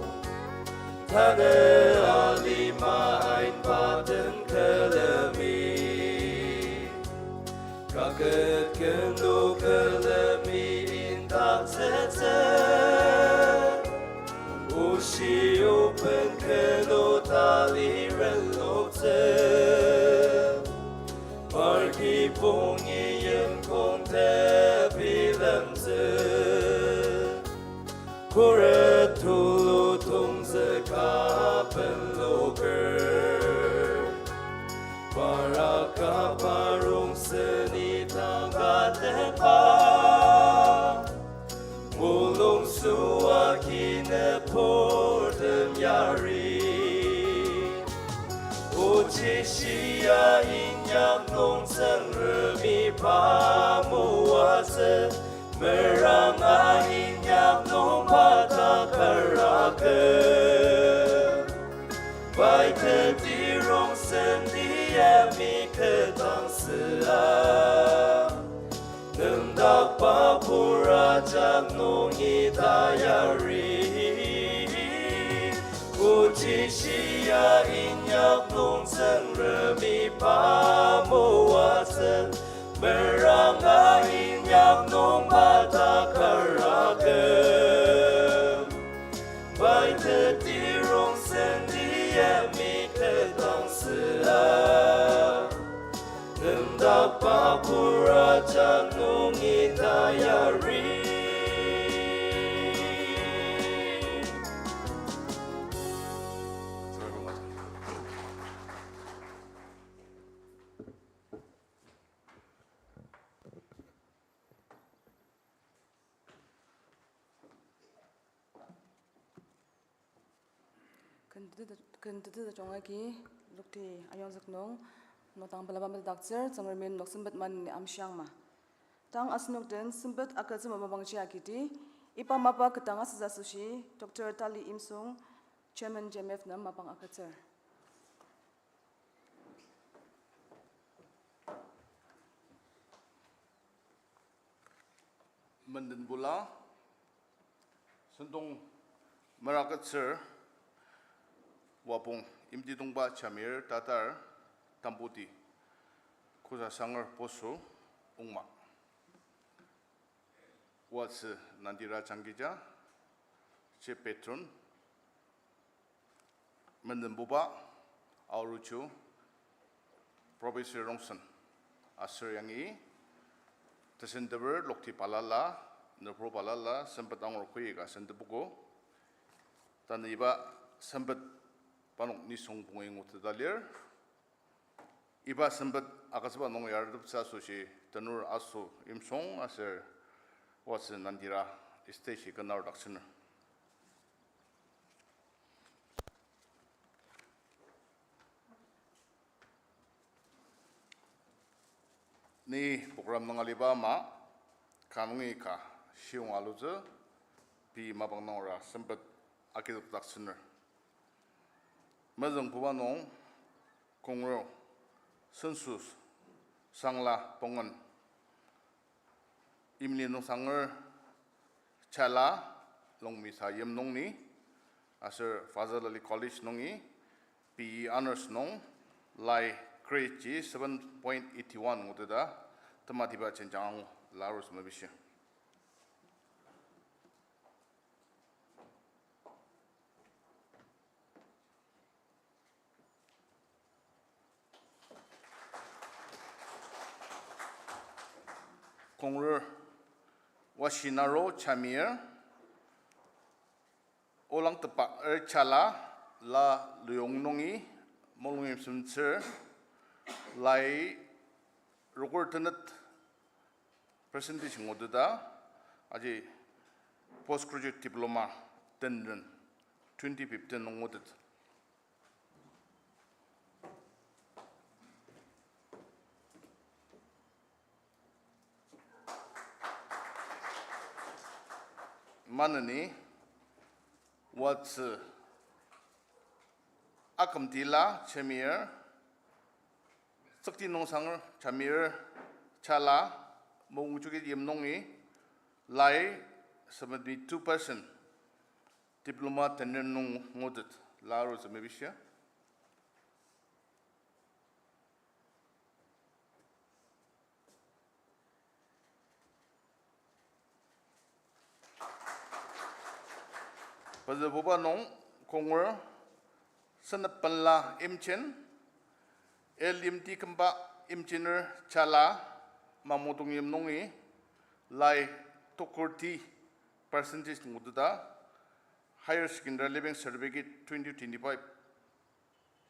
Tanü alima ain paten külemi. Kaket kenu külemi indak tsetse. Oshi open kenu tali renloktsü. Marki pongi yimkong tebilemtsü. Khuret tulu tongzüka benloker. Paraka parong seni tangka tenba. Mulung sua kine portem yari. Ochi shia inyak nung Tsüngremi pa moatsü. Meranga inyak nung pa takar ake. Pai teti rongsen tiemi ketang süa. Nemdakba pura jak nungi tayari. Ochi shia inyak nung Tsüngremi pa moatsü. Meranga inyak nung pa takar ake. Pai teti rongsen tiemi ketang süa. Nemdakba pura jak nungi tayari. Ken tete, ken tete tajung agi lokti ayongzük nung, nodang pelaba metetdaktsür, Tsüngremin nok sempet maneni amshiangma. Tang asenok den sempet agütsüba mapangji agidi, iba mapa ketdang asütsü asoshi, Doctor Tali Imsung, Chairman J M F nem mapang agütsür. Mendenbula, sentong meragütsür, Wapong Imtidongba Jamir Tatar, Tamputi, Kusasanger Poso, Ongma. Watsü Nandira Jangkija, Chief Patron, Mendenbuba, Aoruju, Professor Rongsen, aser yangi, tesenteper lokti balala, nübur balala, sempet angur koika sentepogo, tanü iba sempet parnok nisung pungi nguteta lir. Iba sempet agütsüba nung yarteptsü asoshi tenur aso Imsung aser Watsü Nandira stage-i kena aordaktsüner. Ni program nung aliba ama, ka nungi ka shiyonga alutsü, pei mapang nung ara sempet agizükdaktsüner. Mezüngbuba nung, Kongro, Census, Sangla, Pongen, Imli Nungsanger, Chala, Longmisa yim nungi, aser Fazl Ali College nungi, B E Honours nung, lai grade ji seven point eighty one nguteta, tematiba jenjang angu, la arutsü mepishi. Kongro, Washinaro Jamir, Olangtepa er Chala, la Luyong nungi, Molungyimsen tsür, lai rokur tenet percentage nguteta, aji postgraduate diploma tenden twenty fifteen nung ngutet. Maneni, Watsü, Akümtila Jamir, Tsükti Nungsanger Jamir, Chala, Mokokchung yim nungi, lai seventy two percent, diploma tenden nung ngutet, la arutsü mepishia. Pezübuba nung, Konger, Senepenla Imchen, L M T kümba Imchener Chala, Mamotong yim nungi, lai tokurti percentage nguteta, Higher Secondary Leaving Certificate twenty twenty-five,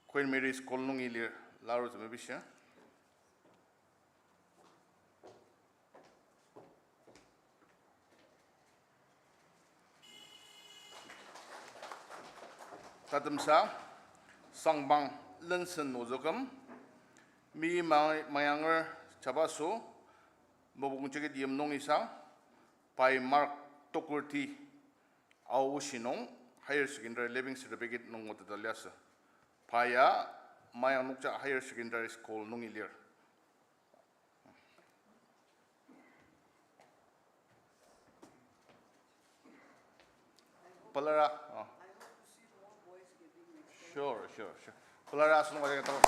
Queen Mary School nungi lir, la arutsü mepishia. Tatemsa, Sangbang Lensen Ozüküm, Mi Ma-, Mayanger Chabaso, Mopung Chikit yim nungi sang, pai mark tokurti aoshi nung Higher Secondary Leaving Certificate nung nguteta liasü. Pa ya Mayang Nokja Higher Secondary School nungi lir. Pelara, oh. Sure, sure, sure. Pelara asenok ajak tabo.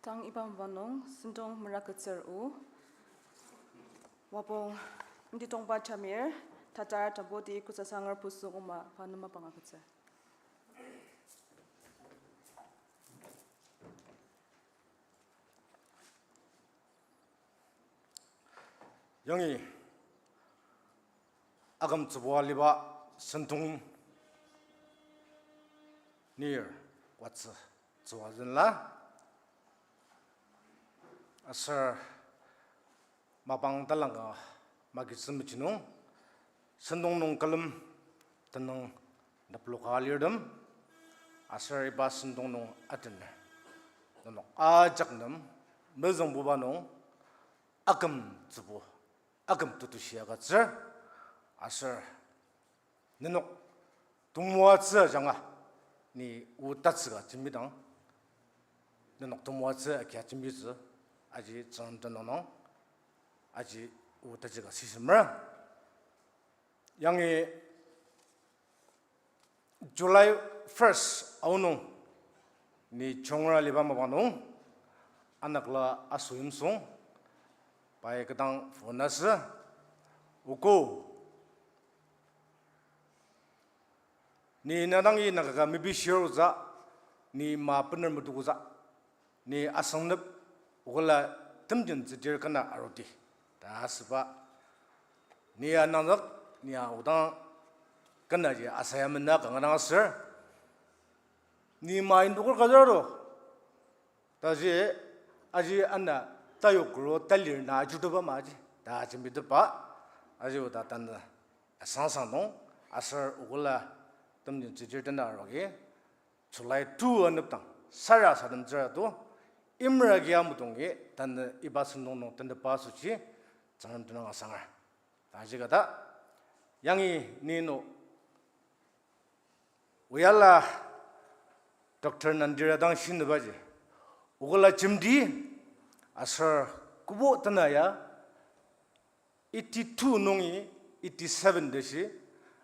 Tang iba mapang nung sentong meraketer o. Wapong Mtitongba Jamir, Tatar Tambodi Kusasanger Pusung Oma pa nem mapang agütsür. Yangi aküm tsübua aliba sentong nir watsü tsübua zünla. Aser mapang talangka magitsü mechinung, sentong nung külem tenüng neploka alirtem, aser iba sentong nung atener nenok ajak nem mezüngbuba nung aküm tsübu, aküm tetushi agütsür, aser nenok temoatsü ajanga ni o tatsüka jembidang, nenok temoatsü akia jembitsü, aji Tsüngrem tenüng nung, aji o tatsüka shisemer. Yangi July first aonung ni chungra aliba mapang nung, anakla asoyimsung, pai kidang phone asü, Oko, ni na dangi naka ka mepishir otsü, ni ma bener metukutsü, ni asengnep okola temjen tsüdir kena aruti ta asüba. Ni anangzük, ni aodang kenaji asaya mena kanga dang aser, ni ma indoker kazüro taji, aji ana tayok kuro talir na ajutoba maji ta jembitepba, aji oda tanü asangsang nung aser okola temjen tsüdir tena arogi July two anepdang sarasademtsüra to, Imra agi amudongi tanü iba sentong nung tentepa asoshi Tsüngrem tenüng asangar. Taji kata, yangi ni no oyala Doctor Nandira dang shinibaji, Okola Jemti aser kübo tena ya eighty-two nungi eighty-seven tashi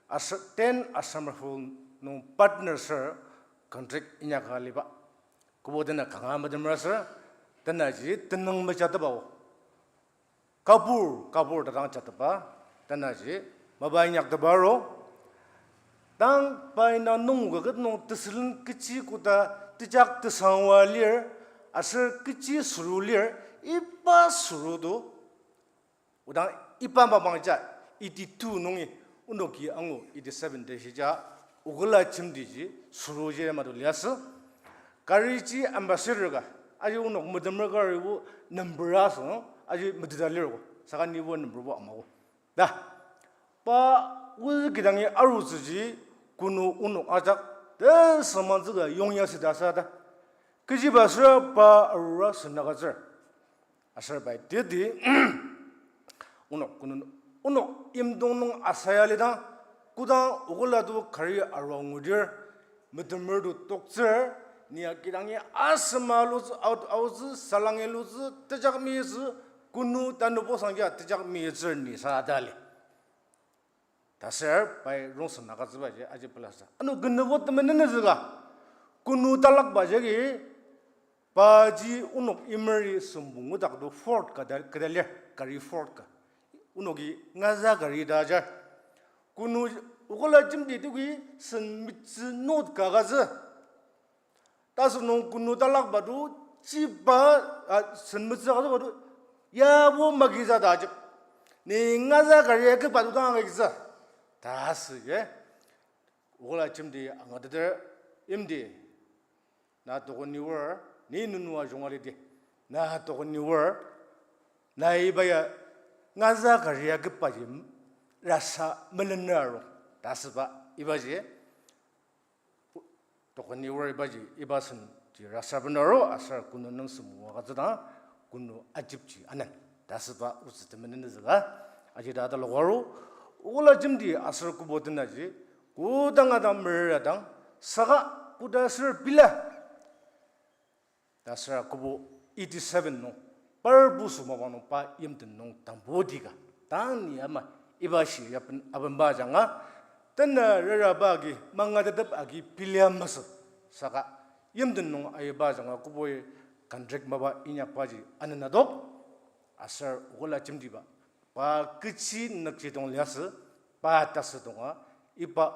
aser ten Assam Rifle nung partner ser contract inyaka aliba. Kübo tena kanga metemer aser, tenaji tenüng mejatepao. Kabur, kabur ta dang jatepa, tenaji mapa inyaktepa aru. Tang pai na nunguka ket nung tesülen kechi koda tejak tesangwa lir, aser kechi süru lir, iba süru to. Odang iba mapang ja eighty-two nungi onoki angu eighty-seven tashija Okola Jemtiji süruji mato liasü. Kariji ambassador ka, aji onok metemer karibo number asü, aji meteta lirko, saka nibo numberbo amako. Ta, pa ozi kidangi arutsüji kunu onok ajak tesümantsü ka yongya süta sa ta. Kechiba süra pa arura senakatsür. Aser pai teti, onok kunu, onok yimdong nung asaya lidang, kodang Okola to kari arua ngudir, metemer to toktsür, nia kidangi asema alutsü, aotsü, salangi alutsü, tejak meyitsü, kunu tanübo sangja tejak meyitsür ni sa ta li. Taser pai rongsen agütsübaji aji pelasa. Ano künübo temenenezüka, kunu talakba jagi, paji onok imeri sümbong odak to Ford ka ta, keta lir, kari Ford ka. Onoki ngaza kari ta ajar. Kunu Okola Jemti toki sen metsü not ka agütsü. Tasü nung kunu talakba to, chiba, a, sen metsü ka to, yabo magizü ta ajak. Ni ngaza kari akiba to dang agizü. Ta asüji, Okola Jemti angateter, Imti, na tokoni oar, ni nunua junga lidi. Na tokoni oar, na iba ya ngaza kari akibaji rasa melener aru. Ta asüba ibaji tokoni oar ibaji, iba senji rasa bener aru, aser kunu nung sümbong agütsüdang, kunu ajepji anen. Ta asüba otsü temenenezüka, aji ta talok aru, Okola Jemti aser kübo tenaji, kodanga dang merira dang, saka koda aser pela. Ta asüra kübo eighty-seven nung, par busu mapang nung pa yimten nung tambu tika. Tang ni ama iba shi yapen abenba ajanga, tena reraba agi, mangatetep agi bilia masü. Saka yimten nung aiba ajanga küboi contract mapa inyakbaji anenadok. Aser Okola Jemtiba, pa kechi nükjidong liasü, pa tasüdonga, iba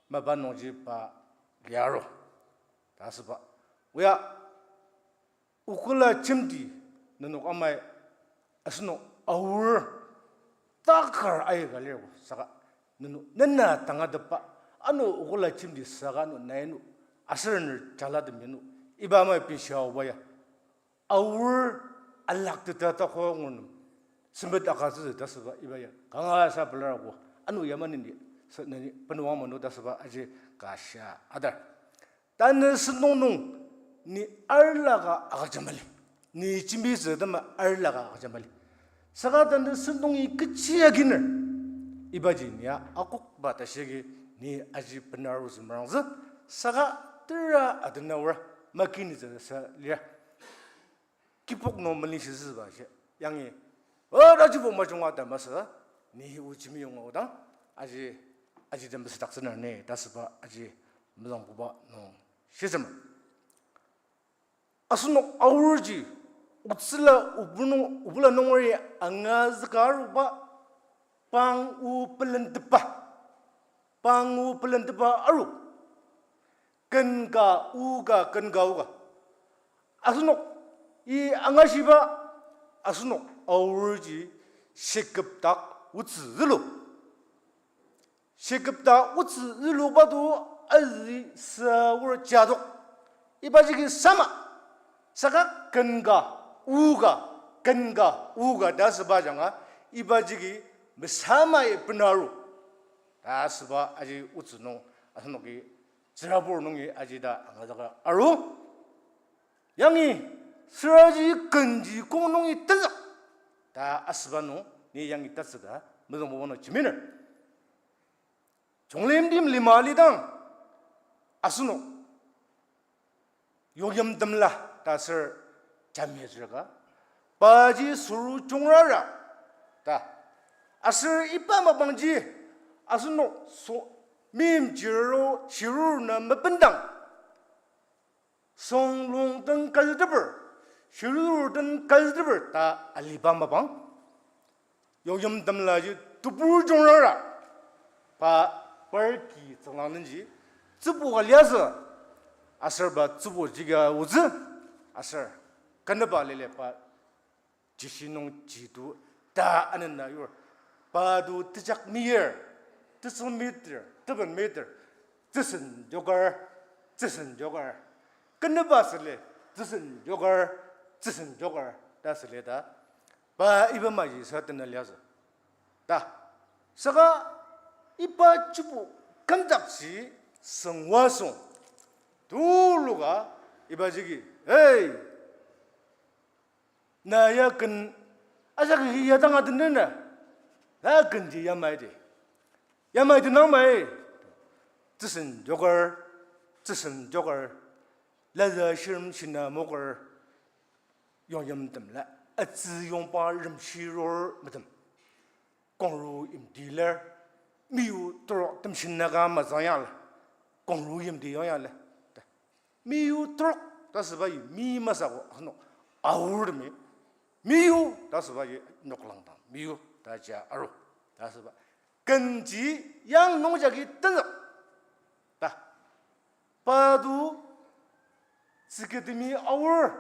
mapa nungji pa liaru. Ta asüba. Oya, Okola Jemti nenok amai asenok aor takar aika lirko saka nenok nena tangatetba ano Okola Jemti saka ano nai ano aser ner jalatem ya ano iba amai pishia aoba ya aor alakteta tako ngur nem sempet agütsü ta asüba iba ya kanga sa pelar ako ano yamai ni sa neni penuang mano ta asüba aji ka shia adar. Tanü sentong nung ni arlaka agüja mali. Ni jembitsü atema arlaka agüja mali. Saka tanü sentongji kechi aginer, ibaji nia akokba tashi agi ni aji benarutsü merangtsü. Saka tera atena aor makinitsü sa lir. Kibok nung melenshitsüba ji yangi, o, ta jibok majunga ta masü, ni o jembi yonga odang, aji, aji tem besüdaktsüner ni ta asüba aji mezüngbuba nung shitsümer. Asenok aorji, otsüla obula nung, obula nungeri angazüka aruba, pang o pelentepa, pang o pelentepa aru, ken ka o ka, ken ka o ka. Asenok i angashiba, asenok aorji shiküpdak otsü zülu. Shiküpdak otsü züluba to azü süa aor jadok. Iba jagi sama. Saka ken ka, o ka, ken ka, o ka ta asüba ajanga, iba jagi mesamai benaru ta asüba aji otsü nung, asenoki tsürabur nungi aji ta angazüka aru. Yangi Süraji kenji kong nungi tenzük. Ta asüba nung ni yangi tatsüka mezüngbuba nung jeminer. Chungliyimtim lima alidang asenok yongyimtemla ta aser jamiatsür ka, paji suru jungrara ta aser iba mapangji asenok so- meimchir shirur na mependang, sünglung den kazüteper, shirur den kazüteper ta aliba mapang, yongyimtemlaji tebur jungrara, pa parki tsünglang nungji tsübu ka liasü, aser pa tsübu jika otsü, aser keneba lile pa jishi nung jitu ta anena yur. Pa tu tejak meyir, tesüng meter, teben meter, tsüsen jokar, tsüsen jokar. Keneba süle, tsüsen jokar, tsüsen jokar ta süle ta. Pa iba maji sa tena liasü ta. Saka iba jibo kümdakji süngwasüng tuluka iba jagi, Hey, na ya ken ajak ya dang atenena, na kenji yamai di, yamai tenang mai. Tsüsen jokar, tsüsen jokar, laza shirem shina moker, yongyimtemla atsü yongba remshirur metem. Kongru yimti lir, miyu terok temshinaka mazang yangla, kongru yimti yong yangla. Miyu terok ta sübaji mi masako asenok aortemi, miyu ta sübaji noklang dang miyu ta jia aru ta süba kenji yang nungjagi tenzük ta. Pa tu tsüketemi aor,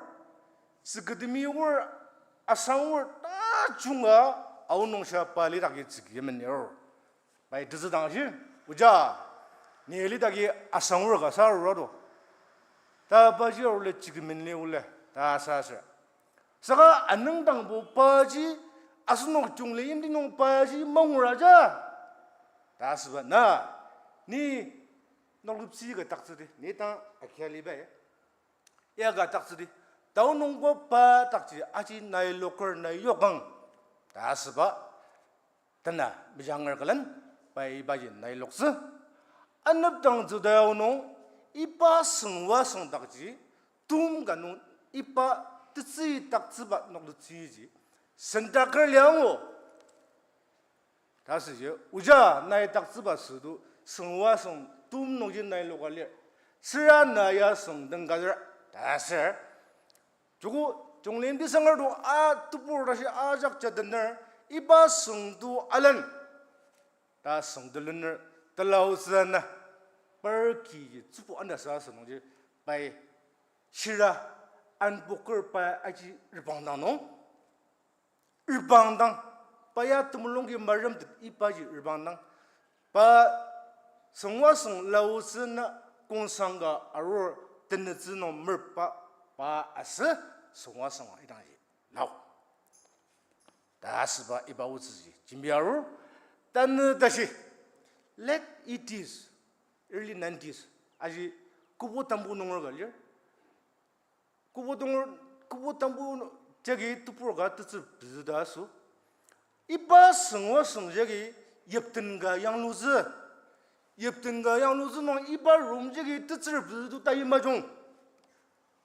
tsüketemi aor, asang aor tajunga aonung sha pa lidaki tsüki yemen aor. Pai tezü dang shi, oja, ni lidaki asang aor ka sa arurado ta paji aor le tsüki menli ole ta sa sür. Saka anüngdangbo paji, asenok jungle yimti nung paji manguraja ta asüba na, ni nokleptsü ka taktsüdi, ni tang akia liba ya ka taktsüdi, tao nungbo pa takji aji nai loker nai yokang ta asüba tena mejanger külen, pai ibaji nai loktsü. Anepdang tsütao nung iba süngwasüng dakji tum ka nung iba tetsü taktsüba nokleptsüji sendaker liango ta asüji, oja nai taktsüba südu süngwasüng tum nungji nai loka lir. Süra na ya süng dengkazer ta asür. Joko jungle yimti sangar do a tebur tashi ajak jadener, iba süngdu alen ta süngdelener, telaotsü na parkiji tsübu anasa asü nungji pai shira anpoker pa aji repang dang nung repang dang, pa ya temulung ki maremtet ibaji repang dang, pa süngwasüng laotsü na kongsang ka arur tenetsü nung merpa pa asü süngwasüng idangji lao ta asüba iba otsüji jembi arur. Tanü tashi late eighties, early nineties aji kübok tambu nunger ka lir. Kübok tunger, kübok tambu jagi tebur ka tetsür pezü ta asü. Iba süngwasüng jagi yipten ka yanglutsü. Yipten ka yanglutsü nung iba room jagi tetsür pezü tu taimajung.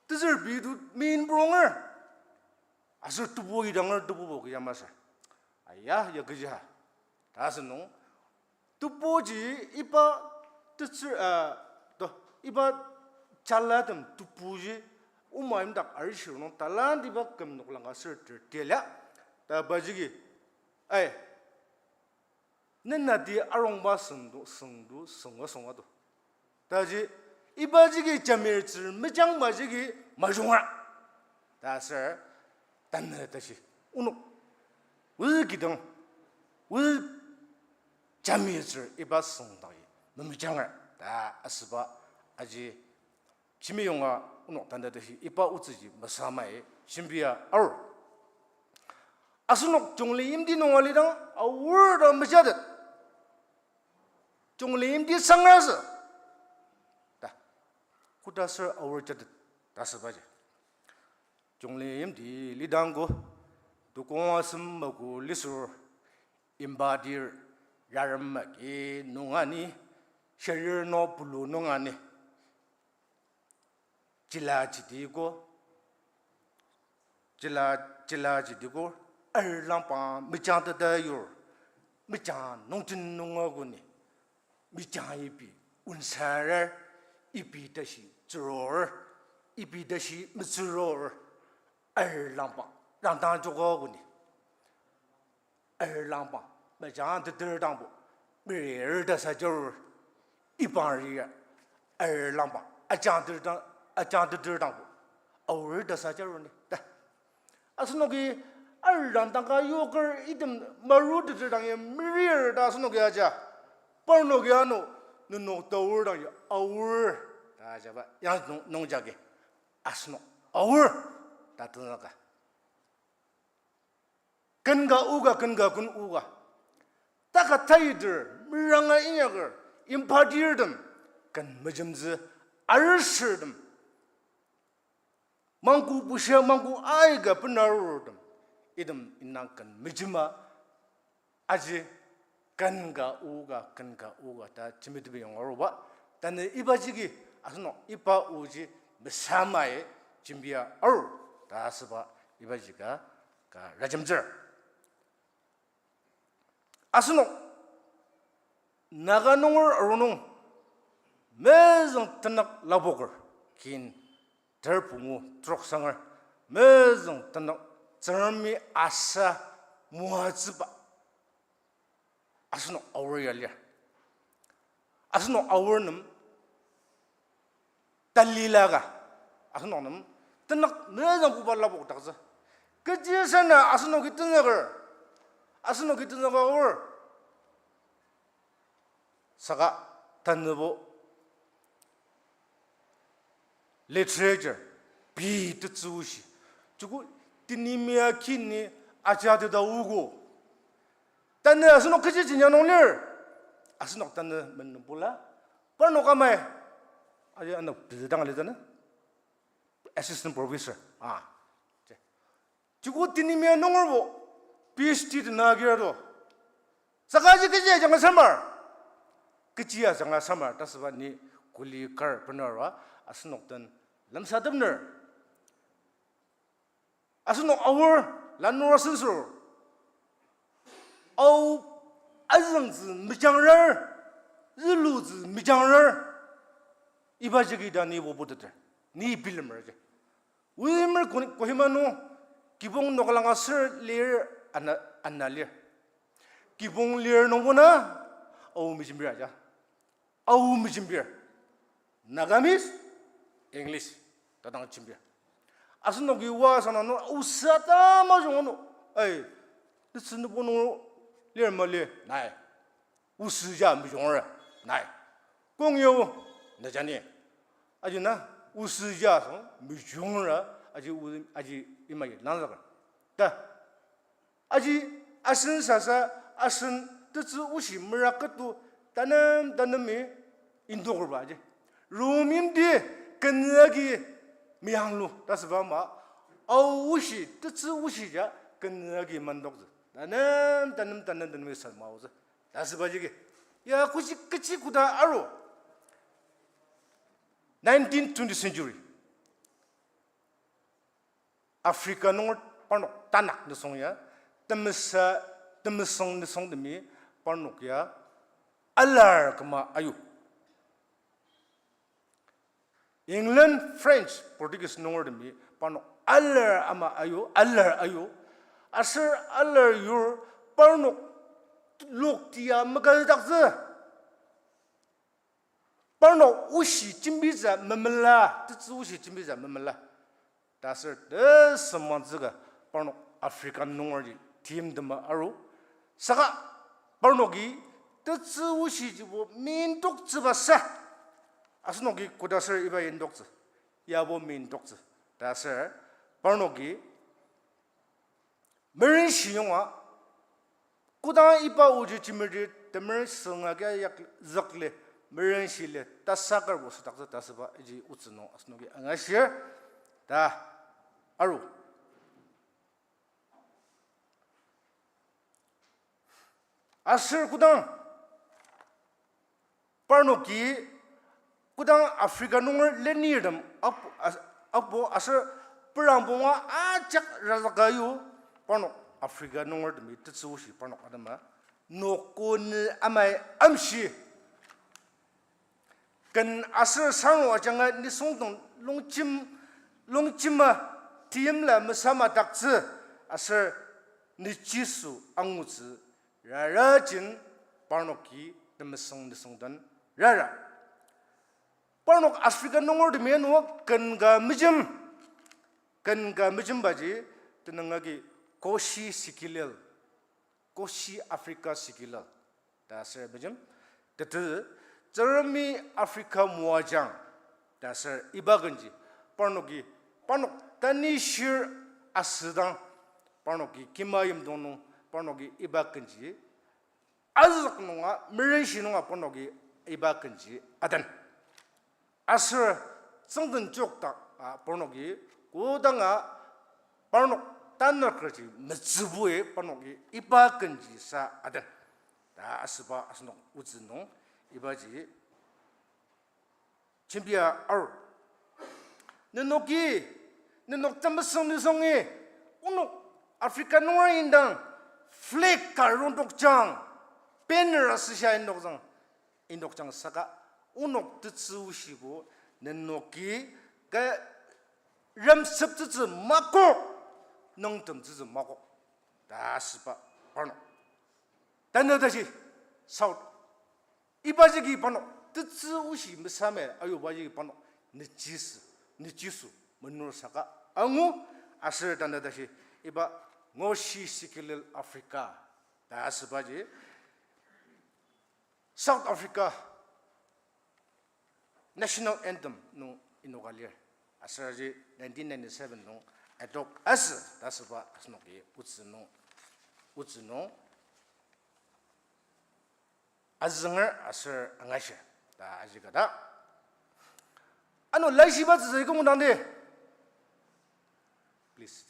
Tetsür pezü tu meimburunger. Aser tebu idanger tebubo kecha masü. Aya, ya kecha ta asünung. Tebuji iba tetsür, ah, to, iba jalatem tebuji oma imdak arishir nung talangtiba küm noklang ka ser ter tilia. Ta pajigi, ai, nenati arongba süngdu, süngdu, süngwa süngwa do. Taji, iba jigi jamirtsür mejangba jigi majunga ta asür, tanü tashi onok, ozü kidang, ozü jamirtsür iba süngdangji memejanger ta asüba aji jembi yonga onok tanü tashi iba otsüji mesamai jembia arur. Asenok jungle yimti nung alidang aor ta mejatet. Jungle yimti sangrasü ta, koda ser aor jatet ta asübaji. Tongli yimti lidangko, tukong asem mako lisur, imbadir, yarem agi nung ani, shirir no pulu nung ani, chila chitiko, chila, chila chitiko, arlangba mejang teta yur, mejang nungten nunga kuni, mejang ibi onsarar, ibi tashi tsüror, ibi tashi metsüror, arlangba rangdang joko kuni. Arlangba mejang teter dangbo, merir ta sajarur, iba ria, arlangba ajang teter dang, ajang teter dangbo, aor ta sajarur ni ta. Asenoki arlangdang ka yoker item maru teter dang ya merir ta asenoki aja. Parnoki ano, nenok taor dang ya aor ta ajaba. Yang nung, nung jagi. Asenok aor ta tenzüka. Ken ka oka, ken ka ken oka. Taka taiter, meranga inyaker, imbadirtem, ken mejemtsü, arishirtem, mangku bushia, mangku aika benarurtem, item indang ken mejema, aji ken ka oka, ken ka oka ta jembitepi yong aruba. Tanü iba jigi asenok iba oji mesamai jembia arur ta asüba iba jika ka rajemtsür. Asenok Naga nunger arunung mezüng tenük lapoker, kin ter pungu trok sanger, mezüng tenük Tsüngremi asa moatsüba asenok aor ya lir. Asenok aor nem talilaka, asenok nem tenük mezüng koba lapokdaktsü. Kechi sana asenoki tenzüker, asenoki tenzüka aor. Saka tanübo literature, pei tetsü oshi. Joko tenyimia kini ajateta ogo. Tanü asenok kechi jinya nung lir. Asenok tanü menbula. Parnok amai. Aji ano pezü dang ali tanü. Assistant professor. Ah. Joko tenyimia nungerbo PhD tena agirato. Saka aji kechi ajanga samar. Kechi ajanga samar ta süba ni kuli kar benarua asenok den lemsatepner. Asenok aor lanur asensür. Ao azüngtsü mejangrar, zülutsü mejangrar. Iba jagi ta ni oboteter, ni bilemer ji. Oimer Ko-, Kohima nung kibong noklang aser lir ana, ana lir. Kibong lir nungbo na, ao mejembir aja. Ao mejembir. Nagamese, English, tadang jembir. Asenoki oa sana no, osa tamajung ano. Ai, tetsü nübo nung lir mali, nai. Osüja mejunger, nai. Kong yabo, na jani. Aji na, osüja sang, mejunger, aji u-, aji imaji langzüker. Ta, aji asen sasa, asen tetsü oshi meraketo, tanem tanemi indokerba aji. Rom yimti kenü agi meyanglu ta süba ama, ao oshi, tetsü oshija kenü agi mandoktsü. Tanem, tanem, tanem, tanemi salmaotsü ta süba jagi. Ya, kechi, kechi koda aru. Nineteenth, twentieth century. Africa nunger parnok tanak nisung ya, temesa, temesüng nisungtemi parnok ya alar küma ayu. England, French, Portuguese nungertemi parnok alar ama ayu, alar ayu. Aser alar yur parnok lokti ya mekalidaktsü. Parnok oshi jembitsü memela, tetsü oshi jembitsü memela. Ta aser tesüngmangtsüka parnok Africa nungerji timtema aru. Saka parnoki tetsü oshijibo mindoktsüba sa. Asenoki koda aser iba indoktsü, yabo mindoktsü. Ta aser parnoki merenshi yonga, kodang iba oji jembi temeren sünga kia yak zükli, merenshi li, ta sakarbo südaktsü ta süba iji otsü nung asenoki angashir, ta aru. Aser kodang parnoki kodang Africa nunger lenirtem ak-, as-, akbo aser perangbonga ajak razüka yu, parnok Africa nungertemi tetsü oshi parnok atema nokoni amai amshi. Ken aser sarno ajanga nisungdang longjema, longjema teimla mesamadaktsü aser nüjisü angutsü raraji parnoki temesüng nisung den rara. Parnok Africa nungertemi ano ken ka mejem, ken ka mejembaji tenüng agi Koshi Sikilel, Koshi Africa Sikilel ta aser mejem. Tete Tsüngremi Africa moajang ta aser iba kenji parnoki, parnok tanishir asüdang parnoki kima yimdong nung parnoki iba kenji azük nunga, merenshi nunga parnoki iba kenji aden. Aser tsüngden jokdak, a, parnoki kodanga parnok tanü kerji metsübui parnoki iba kenji sa aden. Ta asüba asenok otsü nung ibaji jembia aru. Nenoki, nenok temesüng nisung-i, onok Africa nunger indang flag ka rongdokjang, banner asüsha indokjang, indokjang saka onok tetsü oshibo nenoki ka remsüptsütsü makok, nüngtemtsütsü makok ta asüba parnok. Tanü tashi South. Ibaji ki parnok tetsü oshi mesama ayubaji ki parnok nüjisü, nüjisü menur saka angu. Aser tanü tashi iba Ngoshi Sikilel Africa ta asübaji South Africa national anthem nung inoka lir. Aser aji nineteen ninety-seven nung adopt asü ta asüba asenoki otsü nung, otsü nung azünger aser angashir ta aji kata. Ano laishiba tsütsü ikong dang di. Please.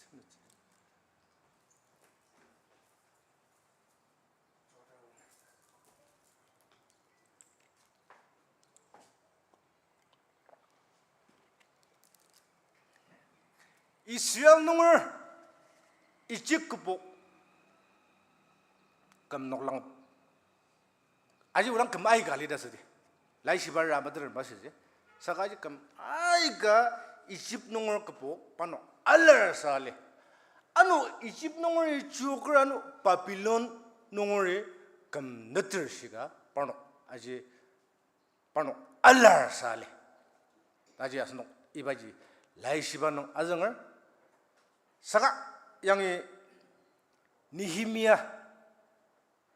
Israel nunger Egypt kübok küm noklang. Aji olang küm aika lita südi. Laishiba ra mater masüji. Saka aji küm aika Egypt nunger kübok parnok alar sa li. Ano Egypt nungeri chukur ano Babylon nungeri küm neter shika parnok aji parnok alar sa li. Taji asenok ibaji laishiba nung azünger. Saka yangi Nehemia,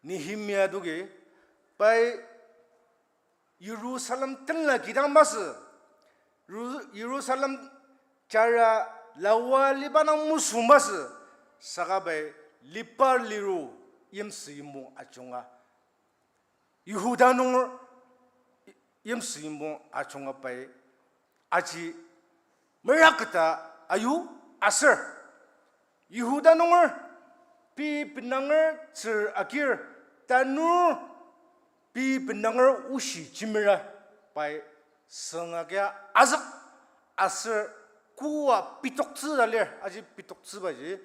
Nehemia toki pai Jerusalem tenla kidang masü, Ru-, Jerusalem jara lawa liba nung musü masü, saka pai liba liru yimsü yimbong ajunga, Yihuda nunger yimsü yimbong ajunga pai aji meraketa ayu aser Yihuda nunger pei benanger tsür agir tanur pei benanger oshi jimira pai sünga kia azük aser koa pitoktsü ta lir, aji pitoktsübaji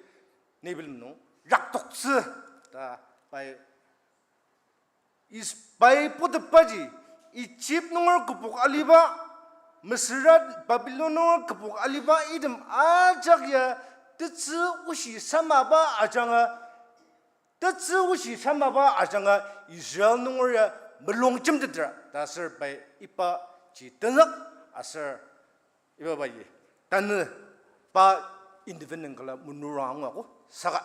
Bible nung raktoktsü ta pai Is-, pai putepaji, Egypt nunger kübok aliba, Mesüra Babylon nunger kübok aliba item ajak ya tetsü oshi samaba ajanga, tetsü oshi samaba ajanga Israel nunger ya melongjemtetra ta aser pai ibaji tenzük aser iba pai tanü pa independent kala menurang angu ako saka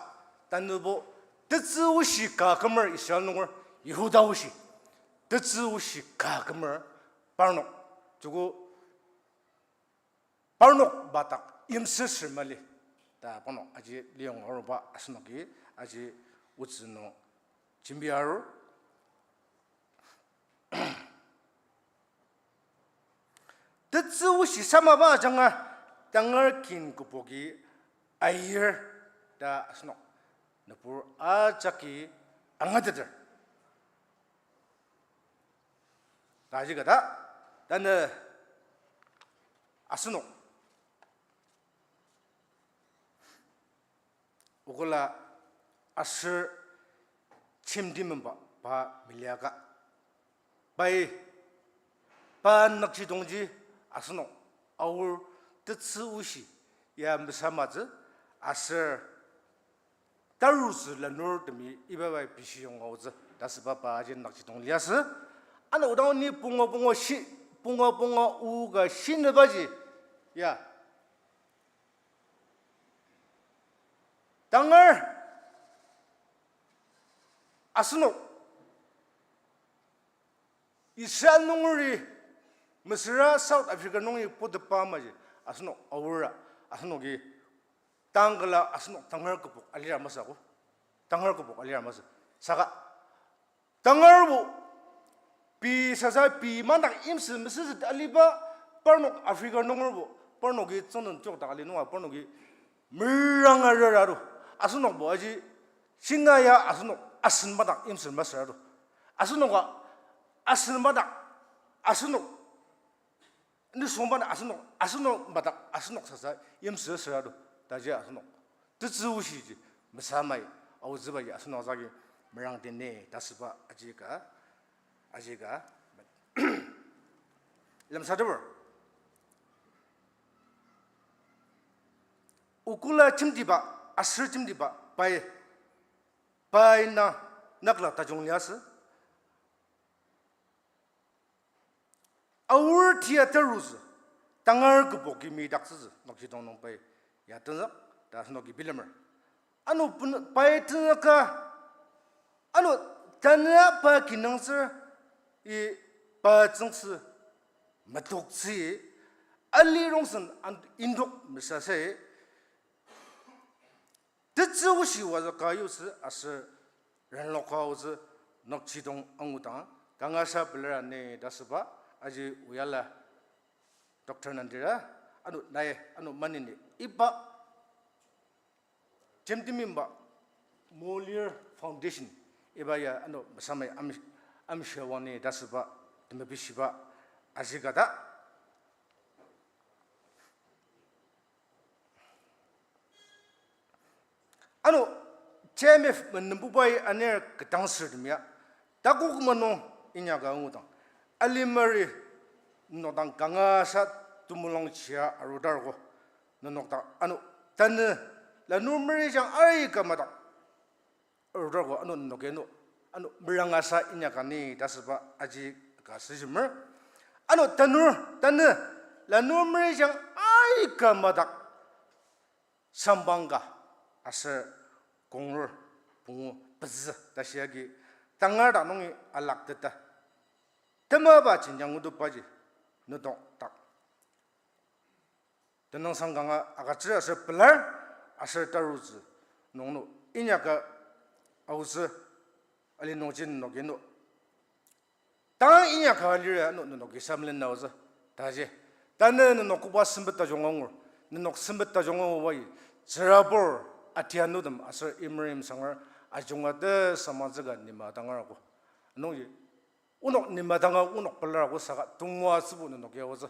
tanübo tetsü oshi ka kümer Israel nunger Yihuda oshi tetsü oshi ka kümer parnok joko parnok batak yimsüsür mali ta parnok aji liyong aruba asenoki aji otsü nung jembi arur. Tetsü oshi samaba ajanga tangar kin küboki ayir ta asenok nübur ajaki angateter. Taji kata, tanü asenok okula aser chimti memba pa meliaka. Pai, pa nükjidongji asenok aor tetsü oshi ya mesamatsü aser tarutsü lanurtemi iba pai pishiyong aotsü ta asüba pa aji nükjidong liasü. Ano odang ni punga punga shi, punga punga o ka shinübaji ya tangar asenok Israel nungeri mesüra South Africa nungi putepa amaji asenok aora, asenoki tangkela asenok tangar kübok alira masü ko. Tangar kübok alira masü. Saka tangarbo pei sasa pei madak yimsü mesüsü aliba parnok Africa nungerbo, parnoki tsüngden tiok dak ali nunga parnoki meranga rara do. Asenokbo aji shinga ya asenok asen madak yimsü masüra do. Asenoka asen madak, asenok nisung madak asenok, asenok madak asenok sasa yimsü süra do. Taji asenok tetsü oshiji mesamai aotsübaji asenok saki merangdene ta asüba aji ka, aji ka lemsateper. Okula jemtiba, aser jemtiba, pai, pai na, nükla tajung liasü. Aor tia tarutsü, tangar kübok ki midaktsütsü, nokjidong nung pai ya tenzük, ta asenoki bilemer. Ano pen-, pai tenzüka, ano tanü pa kinungtsür, i pa tsüngtsü, metoktsü, ali rongsen an-, indok mesasai, tetsü oshi wazüka yutsü aser renloka aotsü nokjidong angudang kangasa pelar ani ta asüba aji oyala Doctor Nandira ano nai ano maneni iba jemti memba Moliere Foundation iba ya ano mesamai am-, amshia wani ta asüba temepishiba aji kata. Ano, T M F menembubai anir ketdangsürtem ya, takok mano inyaka angudang, alimari nenok dang kangasa temulung chia arudarko, nenok dang ano, tanü, lanur meri jang aika madak arudarko ano nenoki ano, ano merangasa inyaka ni ta asüba aji ka süjimer. Ano tanur, tanü, lanur meri jang aika madak sambang ka aser kongur pungu pezü ta shia agi tangar dak nungi alakteta temaba jenjang ngutetbaji nenok dak tenüngsang kanga agütsür aser pelar aser tarutsü nung ano inyaka aotsü ali nungji nenoki ano tang inyaka lira ano nenoki samlen aotsü taji. Tanü nenok koba sempet tajung angur, nenok sempet tajung angubai, tsürabur atianutem aser Imrim Sanger ajunga tesamatsüka nima tangar ako. Anungji onok nima tanga onok pelar ako saka temoatsübo nenok yaotsü.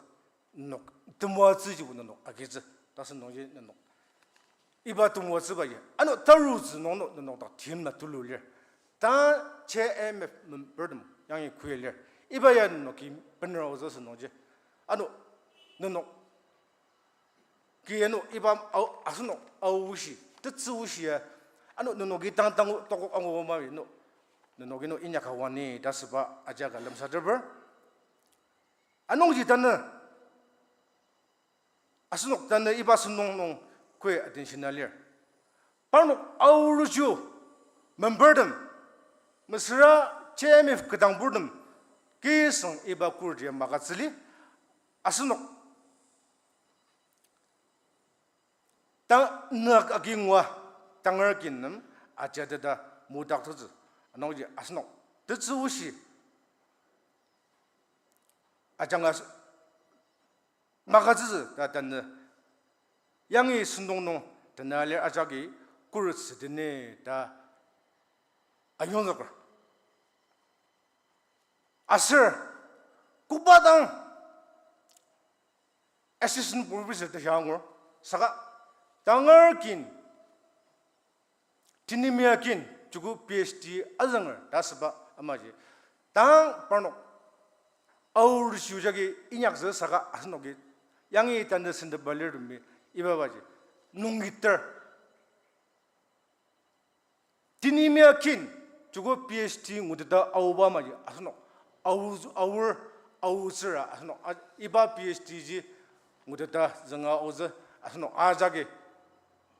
Nenok temoatsüjibo nenok agitsü. Tasü nungji nenok iba temoatsübaji ano tarutsü nung ano nenok dak timla tulu lir. Ta T M F membertem yangi koya lir. Iba ya nenoki bener aotsü asü nungji ano nenok ki ano iba ao, asenok aoshi, tetsü oshi ya, ano nenoki tang tang tokok angu mari ano, nenoki ano inyaka wani ta asüba aji ka lemsateper. Anungji tanü, asenok tanü iba sentong nung koi attention alir. Parnok aoruju membertem, mesüra T M F ketdangburtem, kiseng iba kurji magütsüli, asenok ta nük agi ngua tangar ki nem ajateta modaktettsü. Anungji asenok tetsü oshi ajanga s-, magütsütsü ta tanü yangi sentong nung tanü alir ajaki kuretsü deni ta ayongzüker. Aser koba dang assistant professor ta sha angur, saka tangar kin, tenemia kin, joko P H D azünger ta asüba amaji, tang parnok Ao Rechu jagi inyaktsü saka asenoki yangi tanü sendeba lirtemi iba baji nungiter. Tenemia kin, joko P H D nguteta aoba maji asenok, ao-, aor, aotsüra asenok, a-, iba P H D ji nguteta zünga aotsü asenok ajaki.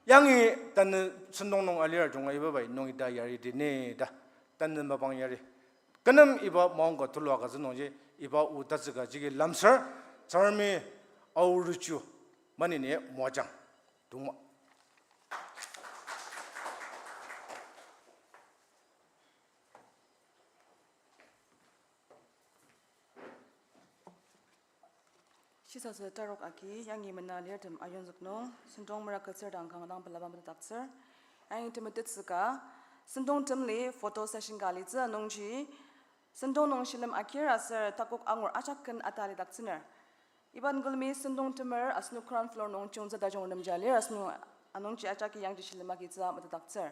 Yangi tanü sentong nung alir junga iba bai nungita yari di ni ta, tanü mapang yari. Kü nem iba maongka tulu agütsü nungji iba o tatsüka jigi lemsar, Tsüngremi Ao Rechu maneni moajang. Tongma. Shisatsü tarok agi yangi mena lirtem ayongzük nung, sentong mera ketsür dang kanga dang pelaba metetdaktsür. Yangi temetettsüka, sentong temli photo session ka alitsü anungji, sentong nung shilem akir aser takok angur ajak ken ata alidaktsüner. Iba den külemi sentong temer asenok ground floor nung chiyungtsü tajung nemji alir asenok anungji ajaki yangji shilem agitsü metetdaktsür.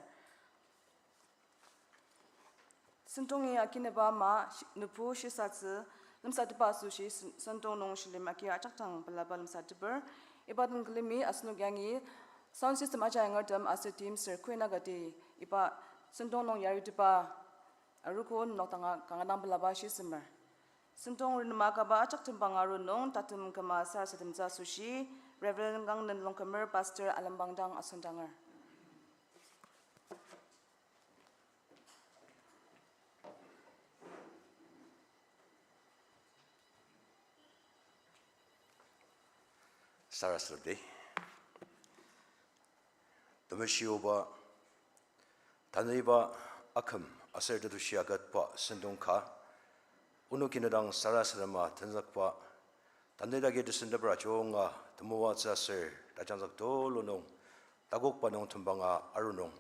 Sentongi akineba ama shi-, nübu shisatsü lemsatepa asoshi sen-, sentong nung shilem agi ajak dang pelaba lemsateper. Iba den külemi asenok yangi sound system ajayangertem aser team sir Queen agati iba sentong nung yaritepa arogo nenok danga kanga dang pelaba shisemer. Sentong renema akaba ajak tembang aru nung tatem küma sarasademtsü asoshi Reverend Kangnen Longkümer, Pastor Alembang dang asendanger. Sarasademdi. Temeshioba, tanü iba aküm aser tetushi agütba sentong ka, onoki ne dang sarasadema tenzükba, tanü idaki tesendebra junga temoatsü aser tajangzük tulu nung, takokba nung tembanga aru nung,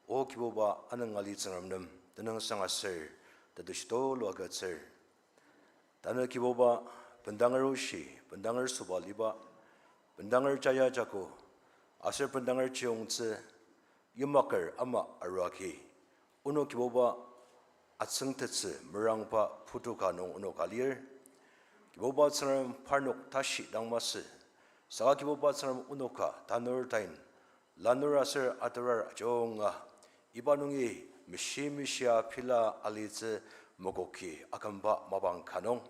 O Kibuba anüng ali Tsüngrem nem tenüngsang aser tetushi tulu agütsür. Tanü Kibuba, bendanger oshi, bendanger sobaliba, bendanger jaya jako, aser bendanger chiyungtsü, yimaker ama arua agi, onok Kibuba atsüngtettsü merangba putu ka nung onok alir. Kibuba Tsüngrem parnok tashi dang masü, saka Kibuba Tsüngrem onoka tanur tain lanur aser aturar ajunga, iba nungi meshi meshia pila alitsü mokoki akümba mapang ka nung.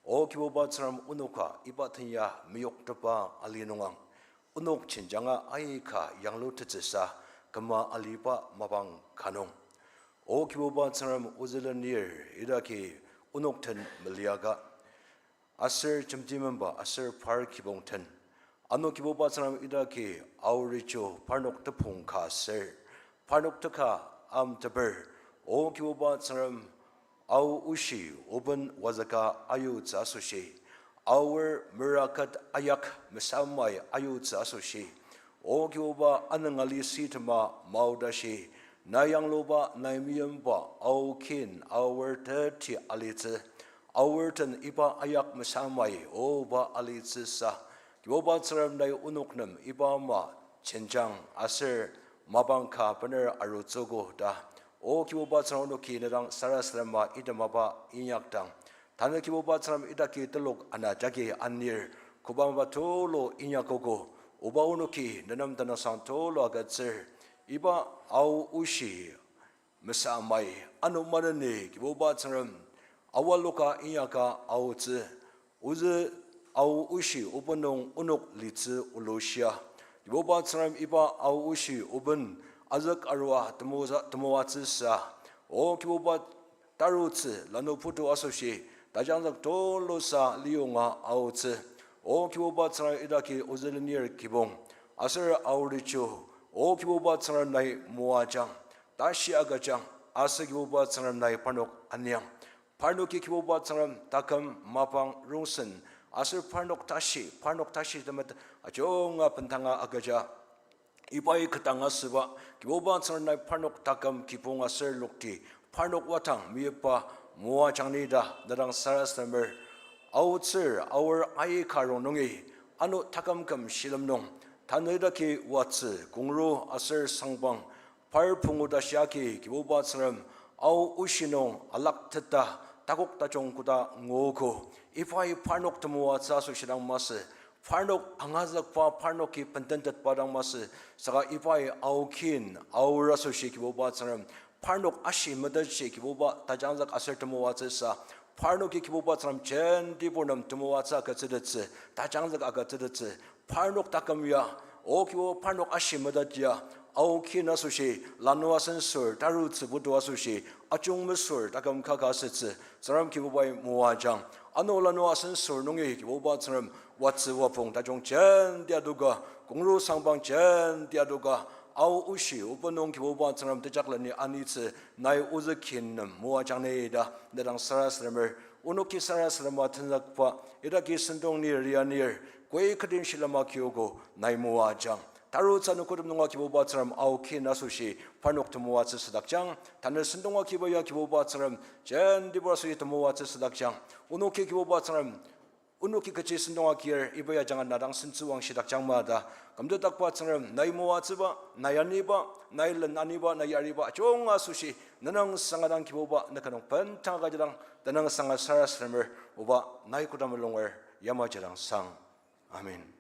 O Kibuba Tsüngrem onoka iba tenya meyoktepa ali nungang, onok jenjanga aika yanglutettsüsa küma aliba mapang ka nung. O Kibuba Tsüngrem ozülenir idaki onok den meliaka aser jemtimemba aser par kibong den. Ano Kibuba Tsüngrem idaki Ao Recho parnok tepong ka aser parnok teka amteper. O Kibuba Tsüngrem Ao oshi oben wazüka ayutsü asoshi, Aor meraket ayak mesamai ayutsü asoshi, O Kibuba anüng ali sitema maodashi, nai yangluba nai meyimba Ao kin Aor teti alitsü, Aor den iba ayak mesamai oba alitsüsa, Kibuba Tsüngrem nai onok nem iba ama jenjang aser mapang ka bener arutsüogo ta. O Kibuba Tsüngrem onoki ne dang sarasadema itemaba inyakdang, tanü Kibuba Tsüngrem idaki telok ana jagi anir, koba mapa tulu inyakogo, oba onoki ne nem tenüngsang tulu agütsür, iba Ao oshi mesamai, ano maneni Kibuba Tsüngrem awaloka inyaka aotsü, ozü Ao oshi oben nung onok litsü olushia, Kibuba Tsüngrem iba Ao oshi oben azük arua temosa-, temoatsüsa, O Kibuba tarutsü lanu putu asoshi, tajangzük tulusa liyonga aotsü, O Kibuba Tsüngrem idaki ozülenir kibong, aser Ao Recho, O Kibuba Tsüngrem nai moajang, tashi agüjang, aser Kibuba Tsüngrem nai parnok aniang. Parnoki Kibuba Tsüngrem taküm mapang rongsen, aser parnok tashi, parnok tashi temet ajunga bendanga agüja. Ibai ketdanga süba, Kibuba Tsüngrem nai parnok taküm kibong aser lokti, parnok wadang meyipa moajang ni ta ne dang sarasademer. Aotsür aor aika rongnungi, ano taküm küm shilem nung, tanü idaki watsü, kongru aser sangbang, par pungu tashi agi Kibuba Tsüngrem, Ao oshi nung alakteta, takok tajung koda nguogo, ibai parnok temoatsü asoshi dang masü, parnok angazükba, parnoki bendentetba dang masü, saka ibai Ao kin, Ao asoshi Kibuba Tsüngrem, parnok ashi metetji Kibuba tajangzük aser temoatsüsa, parnoki Kibuba Tsüngrem jenti purnem temoatsü agütsütettsü, tajangzük agütsütettsü, parnok taküm ya, o Kibuba parnok ashi metet ya, Ao kin asoshi, lanur asensür, tarutsü putu asoshi, ajung mesür, taküm kaka asütsü, Tsüngrem Kibubai moajang. Ano lanur asensür nungi Kibuba Tsüngrem, watsü wapong tajung jenti adoka, kongru sangbang jenti adoka, Ao oshi oba nung Kibuba Tsüngrem tejakleni anitsü, nai ozü kin nem moajang ni ta, ne dang sarasademer, onoki sarasadema tenzükba, idaki sentong nir ya nir, koi ketin shilem agiogo, nai moajang. Tarutsü nüktem nunga Kibuba Tsüngrem Ao kin asoshi, parnok temoatsü südakjang, tanü sentong agiba ya Kibuba Tsüngrem, jenti pur asoshi temoatsü südakjang, onoki Kibuba Tsüngrem, onoki kechi sentong agir, iba ya ajanga na dang sentsüwangshidakjang ma ta, kümtetdakba Tsüngrem, nai moatsüba, nai aniba, nai len aniba, nai yariba, ajunga asoshi, nenang sanga dang Kibuba, ne kü nung bendang agüjidang, tenüngsanga sarasademer, oba, nai koda mulunger, yamaji dang sang. Amen.